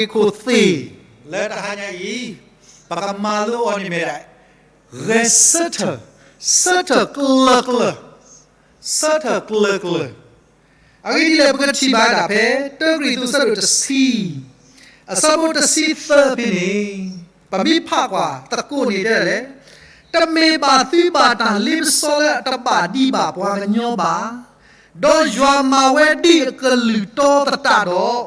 ဟ့ၣ်ခိၣ်သ့ၣ်လၢတဟါညါအံၤ, ပကမၤလိအီၤန့ၣ်မ့ၢ်ဒၣ် ဂဲၤဆၢထၢၣ်, ဆၢထၢၣ်ကျၢၤကျၢၤ, ဆၢထၢၣ်ကျၢၤကျၢၤ. အဂ့ၢ်ဒ်လဲၣ် ပကထံၣ်ဘၣ်ဒၣ်ဖဲ တၢကရံၣ်သူး အဆၢဒိၣ်တဆံ, အဆၢဖိတဆံသၢဖဲန့ၣ်, ပမ့ၢ်ဖးကွၢ်သကိးန့ၣ်တဲလဲၣ်, တမ့ၢ်ဘၣ်သုဘၣ်တၢ်လ့ပစီလၢအတဘၣ်ဒံးဘၣ်ပှၤကညီဘၣ်, ဒီးယွၤမၤဝဲဒ်အကလုၢ်တီသတးဒီး,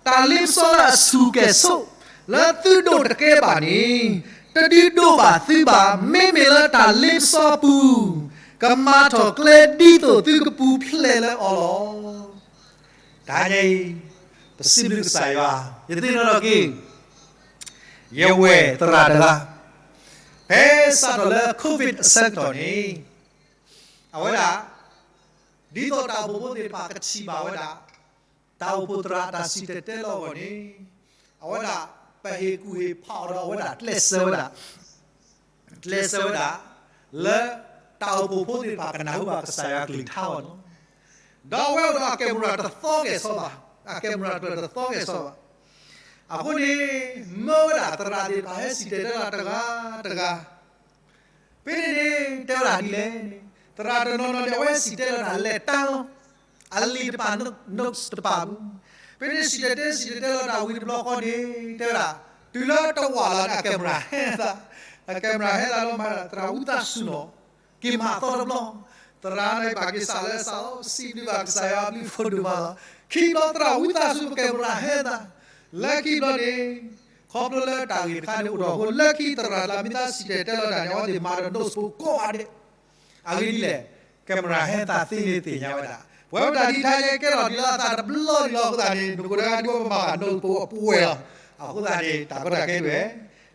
တၢ်လ့ပစီလၢအဆူၣ်ကဲၣ်ဆိး လၢသုဒိးတကဲဘၣ်န့ၣ်, တဒုးဒိးဘၣ်သုဘၣ်, မ့မ့ၢ်လၢတၢ်လ့ပစီအပူၤ, ကမၤထီၣ်ကျဲဒ်သိးသုကပူၤဖျဲးလၢအီၤလီၤ. တဟါညါအံၤ, ပစံးဘျုးကစၢ်ယွၤ, ယသ့ၣ်နီၣ်ထီၣ်က့ၤ ယဝဲၢ်သရၣ်တဂၤ, ဖဲစးထီၣ်လၢ COVID အဆၢကတီၢ်န့ၣ်, အဝဲဒၣ် ဒ်သိးတၢ်အိၣ်ဖှိၣ်ဖိသ့ၣ်တဖၣ်ကထံၣ်ဘၣ်ဝဲဒၣ် တၢ်အိၣ်ဖှိၣ်သရၣ်အတၢ်စံၣ်တဲၤတဲလီၤအဂီၢ်န့ၣ်, အဝဲဒၣ် ပဟ့ၣ်ကူၣ်ဟ့ၣ်ဖးအီၤဒီးအဝဲဒၣ်ကျဲးစၢးဝဲဒၣ် ကျဲးစၢးဝဲဒၣ် လၢတၢ်အိၣ်ဖှိၣ်ဖိသ့ၣ်တဖၣ်ကနၢ်ဟူဘၣ်ကစၢ်ယွၤအကလုၢ်ကထါအဂီၢ်န့ၣ်လီၤ. ဒီးအဝဲအိၣ်ဒီးအကဲမရၤတသီကဲၣ်ဆိးဘၣ်, အကဲမရၤတသီကဲၣ်ဆိးဘၣ်. အဃိန့ၣ် မၢဝဲဒၣ်သရၣ်သ့ၣ်တဖၣ်ဟဲစံၣ်တဲၤတဲလီၤတဂၤတဂၤ ဖဲန့ၣ်န့ၣ် တဲဝဲဒၣ်ဒ်လဲၣ်န့ၣ်, သရၣ်တနီၤနီၤန့ၣ် အဝဲစံၣ်တဲၤတဲလီၤတၢ်လဲၤတၢ်လီၤ, အလံာ်တဖၣ် notes တဖၣ်ပူၤ, ဖဲန့ၣ်စံၣ်တဲၤတဲစံၣ်တဲၤတဲလီၤတၢ်ဝံၤတဘျီဃီန့ၣ် တဲဝဲဒၣ် တုၤလၢတဝာ်လီၤန့ၣ် အကဲမရၤဟဲသး, အကဲမရၤဟဲသးလီၤမၤဒၣ် သရၣ်ဝံသးစူၤနီၤ က့ၤမၤအသီတဘျီ, သရၣ်န့ၣ်ဘၣ်က့ၤစးလၢစးလီၤ စံးဘျုးဘၣ်ကစၢ်ယွၤအဘျုးအဖှိၣ်ဒိၣ်မးလီၤ. ခံဘျီသရၣ်ဝံသးစူၤ အကဲမရၤဟဲသး, လၢခံဘျီန့ၣ် ခီဖျိလၢတၢ်ဂ့ၢ်တခါန့ၣ်အိၣ်ထီၣ်အဃိ လၢခံသရၣ်တၢ်မ့ၢ်သးစံၣ်တဲၤတဲလီၤတၢ်န့ၣ် အဝဲသ့ၣ်မၤဒီး notes ဖိကိးဂၤဒဲး, အဂ့ၢ်ဒ်လဲၣ်, ကဲမရၤဟဲသးသ့န့ၣ်သ့ၣ်ညါဝဲဒၣ်, ပဝဲပတၢ်ဒ်တဟါညါကဲထီၣ်ဒ်လီၤအသးတဘျီဒ်လီၤအဃိသတးန့ၣ် နကိးတဂၤဒ်ဝဲပမၤဘၣ် notes ဖိအပှဲၤလီၤ. အဃိသတးန့ၣ် တၢ်ကီတၢ်ခဲတဝဲ,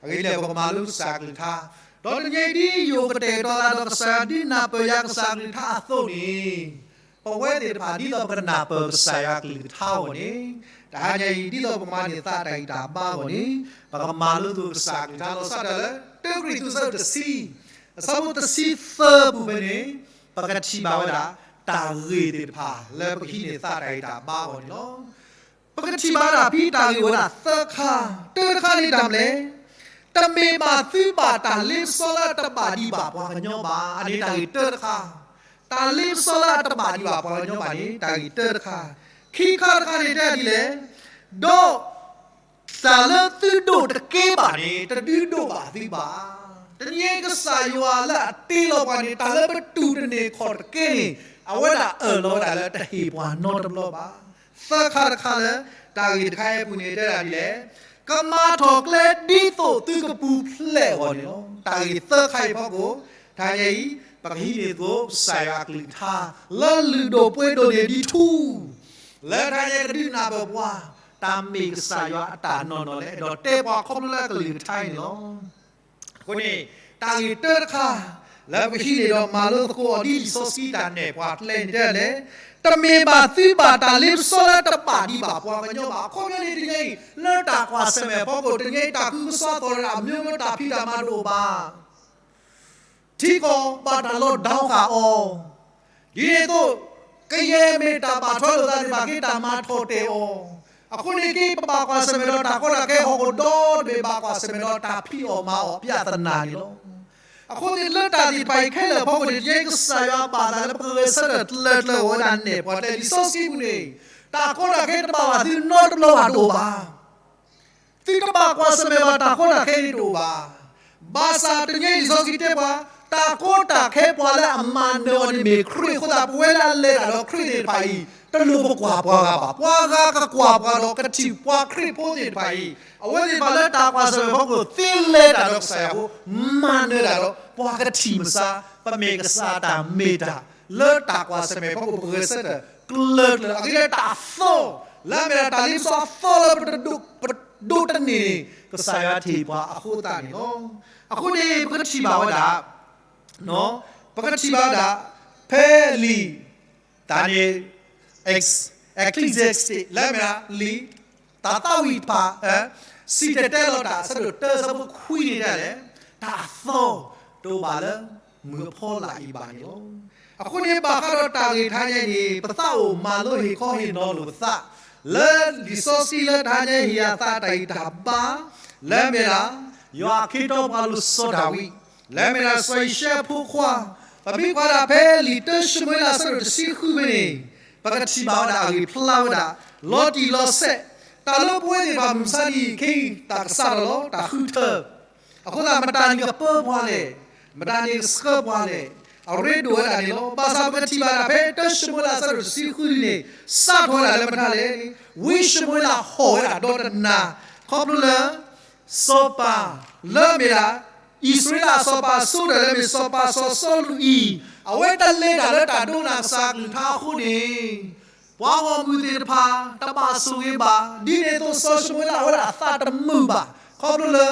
အဂ့ၢ်ဒ်လဲၣ် ပကမၤလိကစၢ်အကလုၢ်ကထါ, ဒီးတနံၤအံၤဒ်ယိာ်ကတဲာ်ကတီၤသးဒီးကစၢ်ယွၤဒ်နၢ်ပၢၢ်ယၤကစၢ်အကလုၢ်ကထါအသိးန့ၣ် ပဝဲသ့ၣ်တဖၣ်ဒ်သိးပကနၢ်ပၢၢ်ကစၢ်ယွၤအကလုၢ်ကထါအဂီၢ်န့ၣ်, တဟါညါအံၤဒ်သိးပမၤန့ၢ်သးတၢ်ဂံၢ်တၢ်ဘါအဂီၢ်န့ၣ်, ပကမၤလိသကိးကစၢ်အကလုၢ်ကထါလီၤ. စးထီၣ်လၢ တၢကရံၣ်သူး အဆၢဒိၣ်တဆံ, အဆၢဖိတဆံသၢပူၤဖဲန့ၣ်, ပကထံၣ်ဘၣ်ဝဲဒၣ် တၢ်ဂ့ၢ်သ့ၣ်တဖၣ်လၢပကဟံးန့ၢ်သးတၢ်ဂံၢ်တၢ်ဘါအဂီၢ်န့ၣ်လီၤ. ပကထံၣ်ဘၣ်ဒၣ်ဖဲတၢ်ဂ့ၢ်ဝဲဒၣ်သၢခါ, တၢတခါန့ၣ်တၢ်မနုၤလဲၣ်, တမ့ၢ်ဘၣ်သုဘၣ်တၢ်လ့ပစီလၢအတဘၣ်ဒံးဘၣ်ပှၤကညီဘၣ်, အန့ၣ်တၢ်ဂ့ၢ်တၢတခါ, တၢ်လ့ပစီလၢအတဘၣ်ဒံးဘၣ်ပှၤကညီဘၣ်န့ၣ် တၢ်ဂ့ၢ်တၢတခါ, ခံခါတခါန့ၣ်တဲဒ်လဲၣ်, ဒီး တၢ်လၢသုဒိးတကဲဘၣ်န့ၣ် တဒုးဒိးဘၣ်သုဘၣ်. တနံၤအံၤကစၢ်ယွၤလၢအတ့လီၤပှၤန့ၣ် တၢ်လၢပတူၢ်တန့ၢ်ခီၣ်တကဲန့ၣ် အဝဲဒၣ်အၢၣ်လီၤဝဲဒၣ်လၢတဟ့ၣ်ပှၤနီတဘျီဘၣ်. သၢခါတခါလၢ တၢ်ဂ့ၢ်တခါအံၤအပူၤန့ၣ်တဲဒၣ်ဒ်လဲၣ်, ကမၤထီၣ်ကျဲဒ်သိးသုကပူၤဖျဲးအဂီၢ်န့ၣ်လီၤ. တၢ်ဂ့ၢ်သၢခါအံၤဖီခိၣ်, တဟါညါအံၤ ပကဟံးန့ၢ်သကိးကစၢ်ယွၤအကလုၢ်ကထါ လၢလုၢ်ဒိၣ်ပှ့ၤဒိၣ်န့ၢ်ဒံးထူ လၢတဟါညါကဒုးနၢ်ပၢၢ်ပှၤ တၢ်မ့ၢ်ကစၢ်ယွၤအတၢ်နီၢ်နီၢ်လၢအဲၣ်ဒိးတဲပှၤခီဖျိလၢအကလုၢ်ကထါအံၤန့ၣ်လီၤ. အဃိန့ၣ် တၢ်ဂ့ၢ်တၢတခါ လၢပကဟံးန့ၢ်ဒီးမၤလိသကိးအီၤဒ်လံာ်စီဆှံတၢ်နဲၣ်ပှၤကျဲန့ၣ်တဲလဲၣ်, တမ့ၢ်ဘၣ်သုဘၣ်တၢ်လ့ပစီလၢတဘၣ်ဒံးဘၣ်ပှၤကညီဘၣ်. အခီပညီန့ၣ်တနံၤအံၤ လၢတၢ်ကွၢ်ဆၢၣ်မဲာ်ဖီခိၣ် တနံၤအံၤတၢ်ခုကစီၣ်သီၣ်ရၣ်အမျိုးမျိုးတၢ်ဖံးတၢ်မၤတအိၣ်ဘၣ် ထံကီၢ်ဘၣ်တၢ်လီၤဒိၣ်ဃာ်အီၤ, ဒ်န့ၣ်အသိး ကယဲၢ်မ့ၢ်တၢ်ဘၣ်ထွဲလိာ်သးသ့ၣ်တဖၣ်က့ၤတၢ်မၤထီၣ်တဲာ်အီၤ, အဃိန့ၣ်က့ၤပဘၣ်ကွၢ်ဆၢၣ်မဲာ်ဒီးတၢ်ကီတၢ်ခဲဟီၣ်ခိၣ်ဒီဘ့ၣ် ဘၣ်ကွၢ်ဆၢၣ်မဲာ်ဒီးတၢ်ဖံးအီၣ်မၤအီၣ် ပြဿနာ န့ၣ်လီၤ. အဃိန့ၣ်လၢတၢ်သ့ၣ်တဖၣ်အံၤခဲလၢာ်အဖီခိၣ်န့ၣ် တနံၤအံၤကစၢ်ယွၤဘၣ်သးလၢပကဂဲၤဆၢထၢၣ်ကျၢၤကျၢၤအီၤဝဲဒၣ်နဲၣ်ပှၤကျဲလံာ်စီဆှံပူၤန့ၣ်, တၢ်ကီတၢ်ခဲတဘၣ်ဘၣ်သုနီတဘျီဘၣ်တအိၣ်ဘၣ် သုတဘၣ်ကွၢ်ဆၢၣ်မဲာ်ဘၣ်တၢ်ကီတၢ်ခဲန့ၣ်တအိၣ်ဘၣ်. ဘၣ်ဆၣ်တနံၤအံၤလံာ်စီဆှံတဲပှၤ, တၢ်ကီတၢ်ခဲပှၤလၢအမၤနၢၤအီၤန့ၣ်မ့ၢ်ခရံာ်အဃိသတး ပဝဲလၢအလဲၤတၢ်ဒီးခရံာ်သ့ၣ်တဖၣ်အံၤ တလိၣ်ပကွၢ်ပှၤဂၤဘၣ်. ပှၤဂၤကကွၢ်ပှၤဒီးကထံၣ်ပှၤခရံာ်ဖိသ့ၣ်တဖၣ်အံၤ အဝဲသ့ၣ်တဖၣ်လၢတၢ်ကွၢ်ဆၢၣ်မဲာ်ဖီခိၣ် သ့လဲၤတၢ်ဒီးကစၢ်ယွၤအဃိ မၤနၢၤတၢ်ဒီး ပှၤကထံၣ်မစါ ပမ့ၢ်ကစၢ်တၢ်မ့ၢ်တၢ် လၢတၢ်ကွၢ်ဆၢၣ်မဲာ်ဖီခိၣ် ပဂဲၤဆၢထၢၣ်ကျၢၤကျၢၤ အဂ့ၢ်ဒ်လဲၣ်တၢ်သီ လၢအမ့ၢ်ဒၣ်တၢ်လ့ပစီအသီလၢပတဒိး ပဒိးတန့ၢ်န့ၣ် ကစၢ်ယွၤတဟ့ၣ်ပှၤအဃိသတးန့ၣ်လီၤ. အဃိန့ၣ် ပကထံၣ်ဘၣ်ဝဲဒၣ် ပကထံၣ်ဘၣ်ဝဲဒၣ် ဖဲလံာ် တၢ်န့ၣ် Ecclesiastes လၢအမ့ၢ်ဒၣ်လံာ် တၢ်သးဝံၣ်တဖၣ် စံၣ်တဲၤတဲလီၤတၢ် အဆၢဒိၣ်တၢ အဆၢဖိခွံန့ၣ်ဒ်လဲၣ်, တၢ်အသီ တအိၣ်ဘၣ်လၢမုၢ်အဖီလာ်အံၤဘၣ်န့ၣ်လီၤ. အဃိန့ၣ် ဘၣ်ဃးဒီးတၢ်ဂ့ၢ်တဟါညါအံၤန့ၣ် ပသးအိၣ်မၤလိဟ့ၣ်ခီဟ့ၣ်နီၤလိာ်ပသး လၢလံာ်စီဆှံလၢတဟါညါဟ့ၣ်အသးတၢ်ဂံၢ်တၢ်ဘါ, လၢအမ့ၢ်ဒၣ် ယွၤအခ့ထီၣ်ပှၤလိၤစီၤဒၤဝံး, လၢအမ့ၢ်ဒၣ်စီၤယံၡဲဖိခွါ, ပမ့ၢ်ကွၢ်ဒၣ်ဖဲလံာ်တၢၡမူၤအ့လးအဆၢဒိၣ်တဆံဃုဖဲန့ၣ်, ပကထံၣ်ဘၣ်ဝဲဒၣ်အဂ့ၢ်ဖျါဝဲဒၣ်, လီၤတံၢ်လီၤဆဲး, တၢ်လၢပဝဲသ့ၣ်တဖၣ်မုၢ်မဆါတနံၤအံၤ ကစးထီၣ်လီၤ တၢ်ဃုထၢ အဃိသတး မတၤန့ၣ်ကပၢပှၤလဲၣ်, မတၤန့ၣ်ကဆှၢပှၤလဲၣ်, အရ့ဒိၣ်ဝဲဒၣ်န့ၣ်လီၤ. ဘၣ်ဆၣ်ပကထံၣ်ဘၣ်ဒၣ်ဖဲတၢၡမူၤအ့လးအဆၢဒိၣ်တဆံဃုန့ၣ်, စးထီၣ်ဝဲဒၣ်လၢမတၤလဲၣ်, ဝံၡမူၤအ့လးဟီၣ်ဝဲဒၣ်ဒီတနၤ, ခီဖျိလၢ စီၤပၤလၢအမ့ၢ်ဒၣ် အံၣ်စရ့လးအစီၤပၤအစိၤဒၣ်လၢအမ့ၢ်စီၤပၤစီၤစီလူးအံၤ, အဝဲတလဲၤတၢ်လၢတၢ်ဒိကနၣ်ကစၢ်အကလုၢ်ကထါအဃိန့ၣ်, ပှၤဂီၢ်မုၢ်သ့ၣ်တဖၣ် တဘၣ်ဆိၣ်ဂ့ၤဘၣ်. ဒ်န့ၣ်အသိးစီၤၡမူၤအ့လးအဝဲဒၣ်အသးတမုာ်ဘၣ်, ခီဖျိလၢ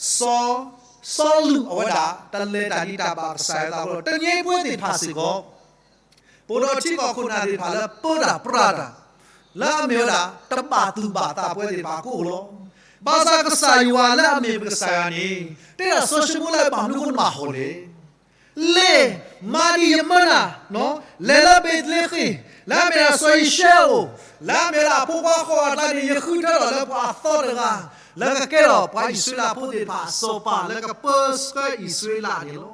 စီၤ စီလူးအဝဲဒၣ် တလဲၤတၢ်ဒ်တၢ်ဘၣ်ကစၢ်ယွၤအသးအဃိလီၤ. တနံၤအံၤပဝဲသ့ၣ်တဖၣ်စ့ၢ်ကီး ပအိၣ်ဒီးထံကီၢ်ခိၣ်နၢ်သ့ၣ်တဖၣ်လၢပၢတၢ်ပြးတၢ်, လၢအမ့ၢ်ဝဲဒၣ် တဘၣ်သူၣ်ဘၣ်သးပဝဲသ့ၣ်တဖၣ်ကအိၣ်လီၤ. ဘၣ်ဆၣ်ကစၢ်ယွၤလၢအမ့ၢ်ပကစၢ်ယွၤန့ၣ် တဲဒၣ်စီၤၡမူၤအ့လး ဘၣ်မနုၤအဃိနဘၣ်ဟီၣ်လဲၣ်. လဲၤ မၤဒ်ယမၢနၤ, လဲၤလၢဘ့းလ့ဟ့မ်, လၢအမ့ၢ်ဒၣ်စီၤယံၡဲအအိၣ်, လၢအမ့ၢ်ဒၣ်အဖိခွါဃီအကျါန့ၣ် ယဃုထၢထီၣ်လၢပှၤအသီတဂၤ, လၢကကဲထီၣ်ပှၤအံၣ်စရ့လးဖိသ့ၣ်တဖၣ်အစီၤပၤ လၢကပၢဆှၢအံၣ်စရ့လးန့ၣ်လီၤ.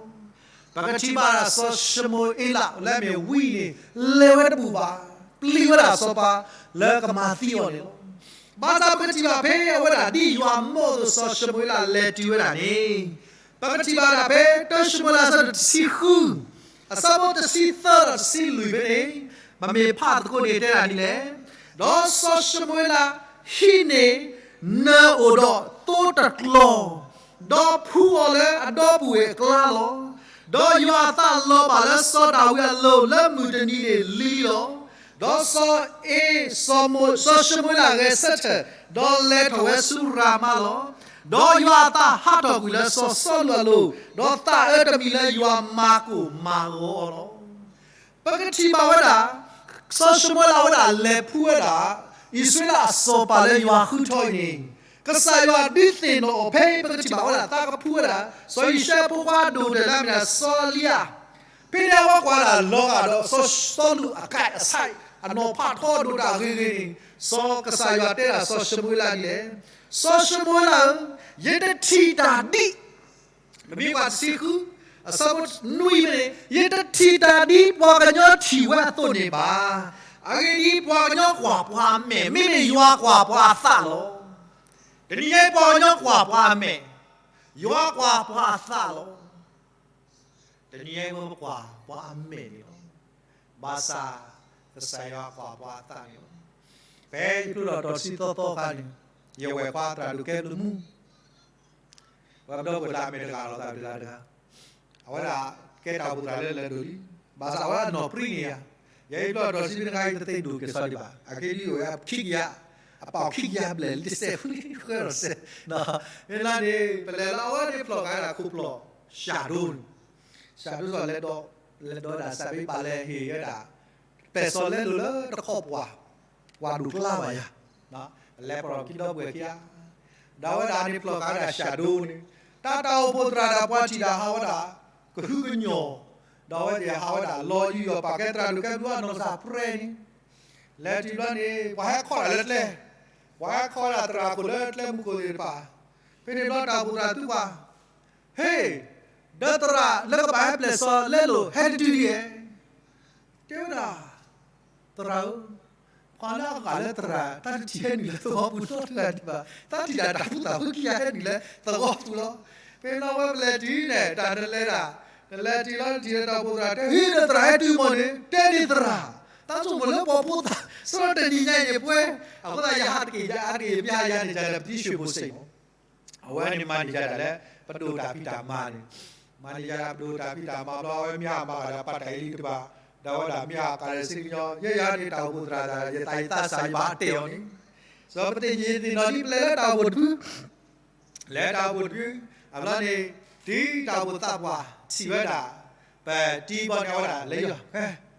ပကထံၣ်ဘၣ်ဒၣ်စီၤၡမူၤအ့လးလၢအမ့ၢ်ဝံန့ၣ် လဲၤဝဲတဘူၣ်ဘၣ်, ပျံၤဝဲဒၣ်စီၤပၤ လၢကမၤသံအီၤန့ၣ်လီၤ. ဘၣ်ဆၣ်ပကထံၣ်ဘၣ်ဖဲအဝဲဒၣ်ဒ်ယွၤမၢအသိးစီၤၡမူၤအ့လးလဲၤတုၤဝဲဒၣ်န့ၣ်, ပကထံၣ်ဘၣ်ဒၣ်ဖဲတၢၡမူၤအ့လးအဆၢဒိၣ်တဆံဃု, အဆၢဖိတဆံသၢဒီးတဆံလွံၢ်ဖဲန့ၣ်, ပမ့ၢ်ဖးသကိးန့ၣ်တဲဒၣ်ဒ်လဲၣ်, ဒီးစီၤၡမူၤအ့လးဟံးန့ၢ် နၢၤအိၣ်ဒီးသိတကျီၤ, ဒီးဖှူအီၤလၢအဒီပုၢ်ဝဲၢ်အကျါလီၤ. ဒီးယွၤအသးလီၤဘၣ်လၢစီၤဒၤဝံးအလိၤလၢမုၢ်တနံၤန့ၣ်လံလီၤ. ဒီးစီၤအ့, စီၤၡမူၤအ့လးဂဲၤဆၢထၢၣ်, ဒီးလဲၤထီၣ်ဝဲဆူရၤမါလီၤ. ဒီးယွၤအသးဟးထီၣ်ကွံာ်လၢစီၤစီလူးအလိၤ, ဒီးသးအၢတမံၤလၢယွၤမၤကိၢ်မၤဂီၤအီၤလီၤ. ပကထံၣ်ဘၣ်ဝဲဒၣ် စီၤၡမူၤအ့လးဝဲဒၣ်လဲၤဖှူဝဲဒၣ် အံၣ်စရ့လးအစီၤပၤလၢယွၤဃုထၢအံၤန့ၣ်, ကစၢ်ယွၤဒုးသ့ၣ်နီၣ်အီၤဖဲ ပကထံၣ်ဘၣ်ဝဲဒၣ်သးကဖှူဝဲဒၣ် စီၤယံၡဲဖိခွါဒိၣ်တၢၢ်လၢအမ့ၢ်ဒၣ်စီၤအလံယၤ, ဖဲန့ၣ်အဝဲကွၢ်ဒၣ်လီၤဂာ်ဒီးစီၤစီလူးအကဲအဆၢ, အနီၢ်ဖးထီဒိၣ်တၢ်ဂ့ၤဂ့ၤန့ၣ်, စီၤကစၢ်ယွၤတဲဒၣ်စီၤၡမူၤအ့လးဒ်လဲၣ်, စီၤၡမူၤအ့လးဧၢ, ယတထံၣ်တၢ်ဒ် ပမ့ၢ်ကွၢ်တဆံဃု, အဆၢဖိနွံဖဲန့ၣ်, ယတထံၣ်တၢ်ဒ်ပှၤကညီထံၣ်ဝဲအသိးန့ၣ်ဘၣ်. အဂ့ၢ်ဒ်အံၤ, ပှၤကညီကွၢ်ပှၤအမဲာ်, မ့မ့ၢ်ယွၤကွၢ်ပှၤအသးလီၤ. တနံၤအံၤပှၤကညီကွၢ်ပှၤအမဲာ်, ယွၤကွၢ်ပှၤအသးလီၤ. တနံၤအံၤပကွၢ်ပှၤအမဲာ်န့ၣ်လီၤ. ဘၣ်ဆၣ် ကစၢ်ယွၤကွၢ်ပှၤအသးန့ၣ်လီၤ. ဖဲယဖျိလီၤတီၤတဆံသီသီအခါန့ၣ်, ယဝဲၢ်ခွါသရၣ်ဒိၣ်ကဲဘျုးမူ ပှၤပဒီပုၢ်ဝဲၢ်လၢအမဲာ်တဂၤလီၤသးတဂၤတဂၤ, အဝဲဒၣ်ကဲတၢ်အိၣ်ဖှိၣ်သရၣ်လၢလဲၤဒိၣ်လံ, ဘၣ်ဆၣ်အဝဲဒၣ်နီၢ်ပြံန့ၣ်ယါ, ယဲယဖျိလီၤတီၤတဆံတခါ ယတသ့ဒိၣ်က့ၤစီဒံးဘၣ်, အကဲဒ်အဝဲခံကယၤ, အပာ်ခံကယၤဘျဲၣ်လံတစဲးဖုဃဲဒီးစဲး, မ့ၢ်လၢန့ၣ် ပလဲၤလၢအဝဲန့ၣ်ဖျိးကဒါခိၣ်ဖျီၣ်, စၢ်ဒိန့ၣ်, စၢ်ဒိစီၤလဲၤဒီး, လဲၤဒီးဒၣ်စၢ်ဘ့ဘၣ်လဲၤဟ့ၣ်ဝဲဒၣ် ပဲာ်စီၤလဲလိာ်လၢတခီပှၤ, ပှၤဒိၣ်ကျါဘၣ်ယၤ, ပလဲၤပှၤဒီးခံဒီပုၢ်ဝဲၢ်ခံဂၤ, ဒီးအဝဲဒၣ်န့ၣ်ဖျိးကဒါစၢ်ဒိန့ၣ်, တၢ်တၢ်အိၣ်ဖှိၣ်သရၣ်ဒီးပှၤထံၣ်ဒၣ်ဟးဝဲဒၣ်, ကဟုကညီၢ်, ဒီးအဝဲသ့ၣ်ဟးဝဲဒၣ်လီၤယူးယီၣ်ပာ်ကဲသရၣ်ဒိၣ်ကဲဘျုးအနီၢ်ကစၢ်ပြဲန့ၣ်, လဲၤတုၤဘျီန့ၣ် ပှၤဟဲခီဒၣ်လၢကျဲ, ပှၤဟဲခီဒၣ်သရၣ်ခိၣ်လၢကျဲမုၢ်ခိၣ်သ့ၣ်တဖၣ်, ဖဲန့ၣ်ဘျီတၢ်အိၣ်ဖှိၣ်သရၣ်သံကွၢ်, ဟ့ၣ်, ဒီးသရၣ်လၢကဘၣ်ဟဲပျဲၢ်စီၤလဲလိာ်ဟဲတတုၤဒ်လဲၣ်, တဲဝဲဒၣ်, သရၣ်ဧၢ, ပှၤလၢအကဘၣ်လၢသရၣ် တၢ်တထံၣ်ဟဲနုာ်လၢသဝီပူၤနီတဂၤဒံးဘၣ်, တၢ်ထံၣ်ဒၣ်တၢ်ဖုသးဖုခံဂၤဟဲနုာ်လၢသဝီပူၤလီၤ. ဖဲန့ၣ်ဝဲပလဲၤတုၤန့ၣ် တၢ်နလဲၤဒၣ်, နလဲၤတုၤလီၤနထံၣ်ဒီးတၢ်အိၣ်ဖှိၣ်သရၣ်တဲ ဟ့ၣ်ဒီးသရၣ်ဟဲတုၤမ့ၢ်န့ၣ် တဲန့ၢ်သရၣ်, တၢ်ဆိကမိၣ်လၢပှၤဖိသၣ်, ဆိတနံၤညါအံၤန့ၣ်ပှဲၤ, အဃိသတးယဟးတက့ၢ်ယအါတက့ၢ် ယမ့ၢ်ဟးယၤန့ၣ် ယၤဒီးပတံၤဆှၢဖိစ့ၢ်ကီး အဝဲန့ၣ်မၤန့ၢ်ယၤဒၣ်လၢ ပဒိၣ်တၢ်ဖံးတၢ်မၤန့ၣ်, မၤန့ၢ်ယၤဒၣ်ပဒိၣ်တၢ်ဖံးတၢ်မၤဘျီ အဝဲမ့ၢ်ဟးမၤဘၣ်ဒီးပှၤတၢ်အံၤလံတဘၣ်, ဒီးအဝဲဒၣ်မ့ၢ်ဟးကးဒီးစ့ကညီ ယဲယၤန့ၣ် တၢ်အိၣ်ဖှိၣ်သရၣ်သး ယသးယသးစၢ်ယဘၣ်တဲအီၤန့ၣ်, စီၤပသ့ၣ်ညါသ့ၣ်နီၣ်ဒ်ပလဲၤလၢတၢ်အိၣ်ဖှိၣ်တဖု လဲၤတၢ်အိၣ်ဖှိၣ်တဖု, အဘျီန့ၣ် တုၤတၢ်အိၣ်ဖှိၣ်သးပှၢ်ထံၣ်ဝဲဒၣ် ပတံၤဘျီန့ၣ် အဝဲဒၣ်လဲၤယီၤ,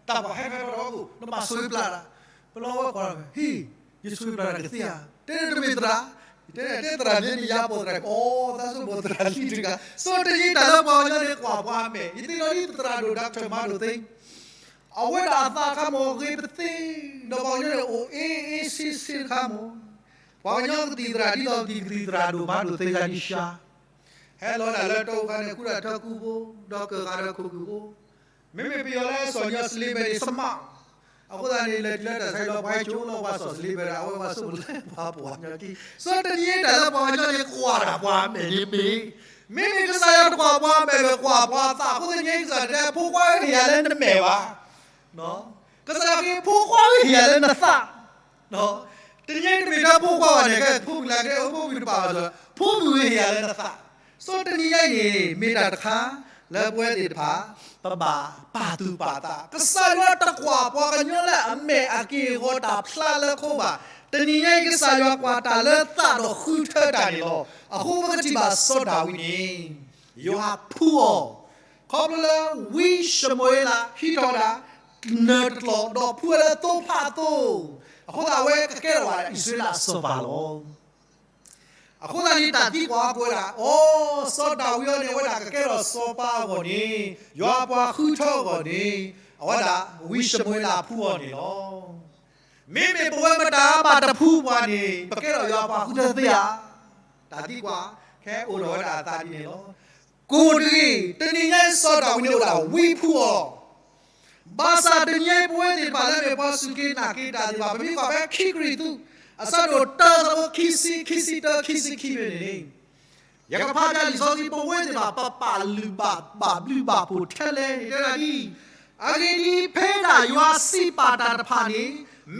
သးပှၢ်ဟဲထီၣ်ထီၣ်ဝဲကိၣ် နဘၣ်ဆိၣ်ဂ့ၤပျၢ်တၢ်, ပလီဝဲကွၢ်, ဟံၣ်, ယဆိၣ်ဂ့ၤပျၢ်တၢ်ကသ့ဧါ, တဲန့ၣ်တမ့ၢ်သရၣ်, ယတဲန့ၣ်တဲသရၣ်န့ၣ် ယၤပိာ်သရၣ်, အိ သးဆိကမိၣ်သရၣ်လံတဂၤ, ဆိတယံာ်တၢ်လၢပှၤကညီန့ၣ်ကွၢ်ပှၤအမဲာ်, ယသ့ၣ်နီၣ်ဒ်ပသရၣ်ဒိၣ် Doctor မၤဒိၣ်သ့ အဝဲဒၣ်အသးခါမ့ၢ်ဂ့ၤပသ့, ဒီးပှၤကညီန့ၣ်အိၣ်အ့အ့ဆ့ဆ့တခါမ့ၢ်, ပှၤကညီကသံၣ်သရၣ်ဒ်သိးကသံၣ်သရၣ်ဒိၣ်မးဒိၣ်သ့ယါဒံးရှါ, ဟဲလီၤဒၣ်လၢတၢ်အိၣ်ခါန့ၣ် ကူတၢ်ထၢကူဖိ, ဒီးကၢၣ်ဃာ်ဒီးခိၣ်ကူဖိ, မ့မ့ၢ်ပယီၤလၢစီၤညီစလ့ဘဲန့ၣ် စမး, အဃိသတးန့ၣ် လဲၤတုၤလၢတၢ်ဆါလီၤ ပှၤဟဲကၠိလီၤပှၤစီၤစလ့ဘဲဒီး အဝဲပှၤဆိကမိၣ်လၢပှၤပှၤညီက့, စီၤတနံၤညါတၢ်လၢပှၤကညီန့ၣ်ကွၢ်တၢ်ပှၤမဲာ်န့ၣ်မ့ၢ်, မ့မ့ၢ်ကစၢ်ယွၤတကွၢ်ပှၤမဲာ်ဘၣ် ကွၢ်ပှၤသးအဃိသတးန့ၣ် ကစၢ်ယွၤတဲ ဖိခွါဧၢ ဟ့ၣ်ယၤလၢနမဲာ်ဘၣ် ကစၢ်ယွၤက့ၤ ဖိခွါဧၢ ဟ့ၣ်ယၤလၢနသး, တနံၤညါတမ့ၢ်ထဲဖိခွါဘၣ်န့ၣ် ကဲဖိမုၣ်လၢကဲ ဖိမုၣ်တပာ်ဘၣ်ဒီး ဖိမုၣ်ဧၢ ဟ့ၣ်ယၤလၢနသး, စီၤတနံၤညါအံၤန့ၣ် မ့ၢ်တၢ်တခါ လၢပဝဲသ့ၣ်တဖၣ် ပဘၣ်ပာ်သူၣ်ပာ်သး, ကစၢ်ယွၤတကွၢ်ပှၤကညီလၢအမဲာ်အက့ၢ်အဂီၤတၢ်ဖျါလၢခိဘၣ်, တနံၤညါအံၤ ကစၢ်ယွၤကွၢ်တၢ်လၢသးဒီးဃုထၢတၢ်န့ၣ်လီၤ. အဃိပကထံၣ်ဘၣ်စီၤဒၤဝံးန့ၣ် ယွၤဖှူအီၤ, ခီဖျိလၢဝံၡမူၤအ့လး ဟံးထီၣ်ဝဲဒၣ် နၢၤတကျိာ် ဒီးဖှူဝဲလၢသိဖးသိ, အဃိသတးအဝဲကကဲထီၣ်ဘၣ်အံၣ်စရ့လးအစီၤပၤလီၤ. အဃိသတးန့ၣ် တၢ်သံကွၢ်အီၤကွဲးဝဲဒၣ်, အိ, စီၤဒၤဝံးအံၤန့ၣ် အဝဲဒၣ်ကကဲထီၣ်စီၤပၤအဂီၢ်န့ၣ်, ယွၤအပှၤဃုထၢအဂီၢ်န့ၣ်, အဝဲဒၣ်ဝံၡမူၤအ့လးဖှူအီၤန့ၣ်လီၤ. မ့မ့ၢ်ပဝဲမတၤမးတဖှူပှၤန့ၣ် ပကဲထီၣ်ယွၤအပှၤဃုထၢသ့ဧါ. တၢ်သံကွၢ် ခဲအိၣ်ထီၣ်ဝဲဒၣ်အသးဒ်န့ၣ်လီၤ. ကိၣ်တဂ့ၤ, တနံၤညါအံၤစီၤဒၤဝံးန့ၣ်အိၣ်ဒၣ်ဝံဖှူအီၤ, ဘၣ်ဆၣ်တနံၤညါအံၤ ပဝဲသ့ၣ်တဖၣ်လၢမ့ၢ်ပှၤစူၢ်က့ၤနာ်က့ၤတၢ်သ့ၣ်တဖၣ် ပမ့ၢ်ကွၢ်ဖဲခံကရံၣ်သူး အဆၢဒိၣ်တၢ အဆၢဖိခံဆံ, ခံဆံတၢ, ခံဆံခံဖဲန့ၣ်န့ၣ်, ယကဖးဒၣ်လံာ်စီဆှံ ပဝဲသ့ၣ်တဖၣ် ပပာ်လုၢ်ဘၣ်ဘၣ်ဘျုးဘၣ်ဖှိၣ်ထဲလဲၣ်န့ၣ် တဲဒၣ်ဒ်အံၤ, အဂ့ၢ်ဒ်အံၤ, ဖဲဒၣ်ယွၤစံးပာ်တၢ်တဖၣ်န့ၣ်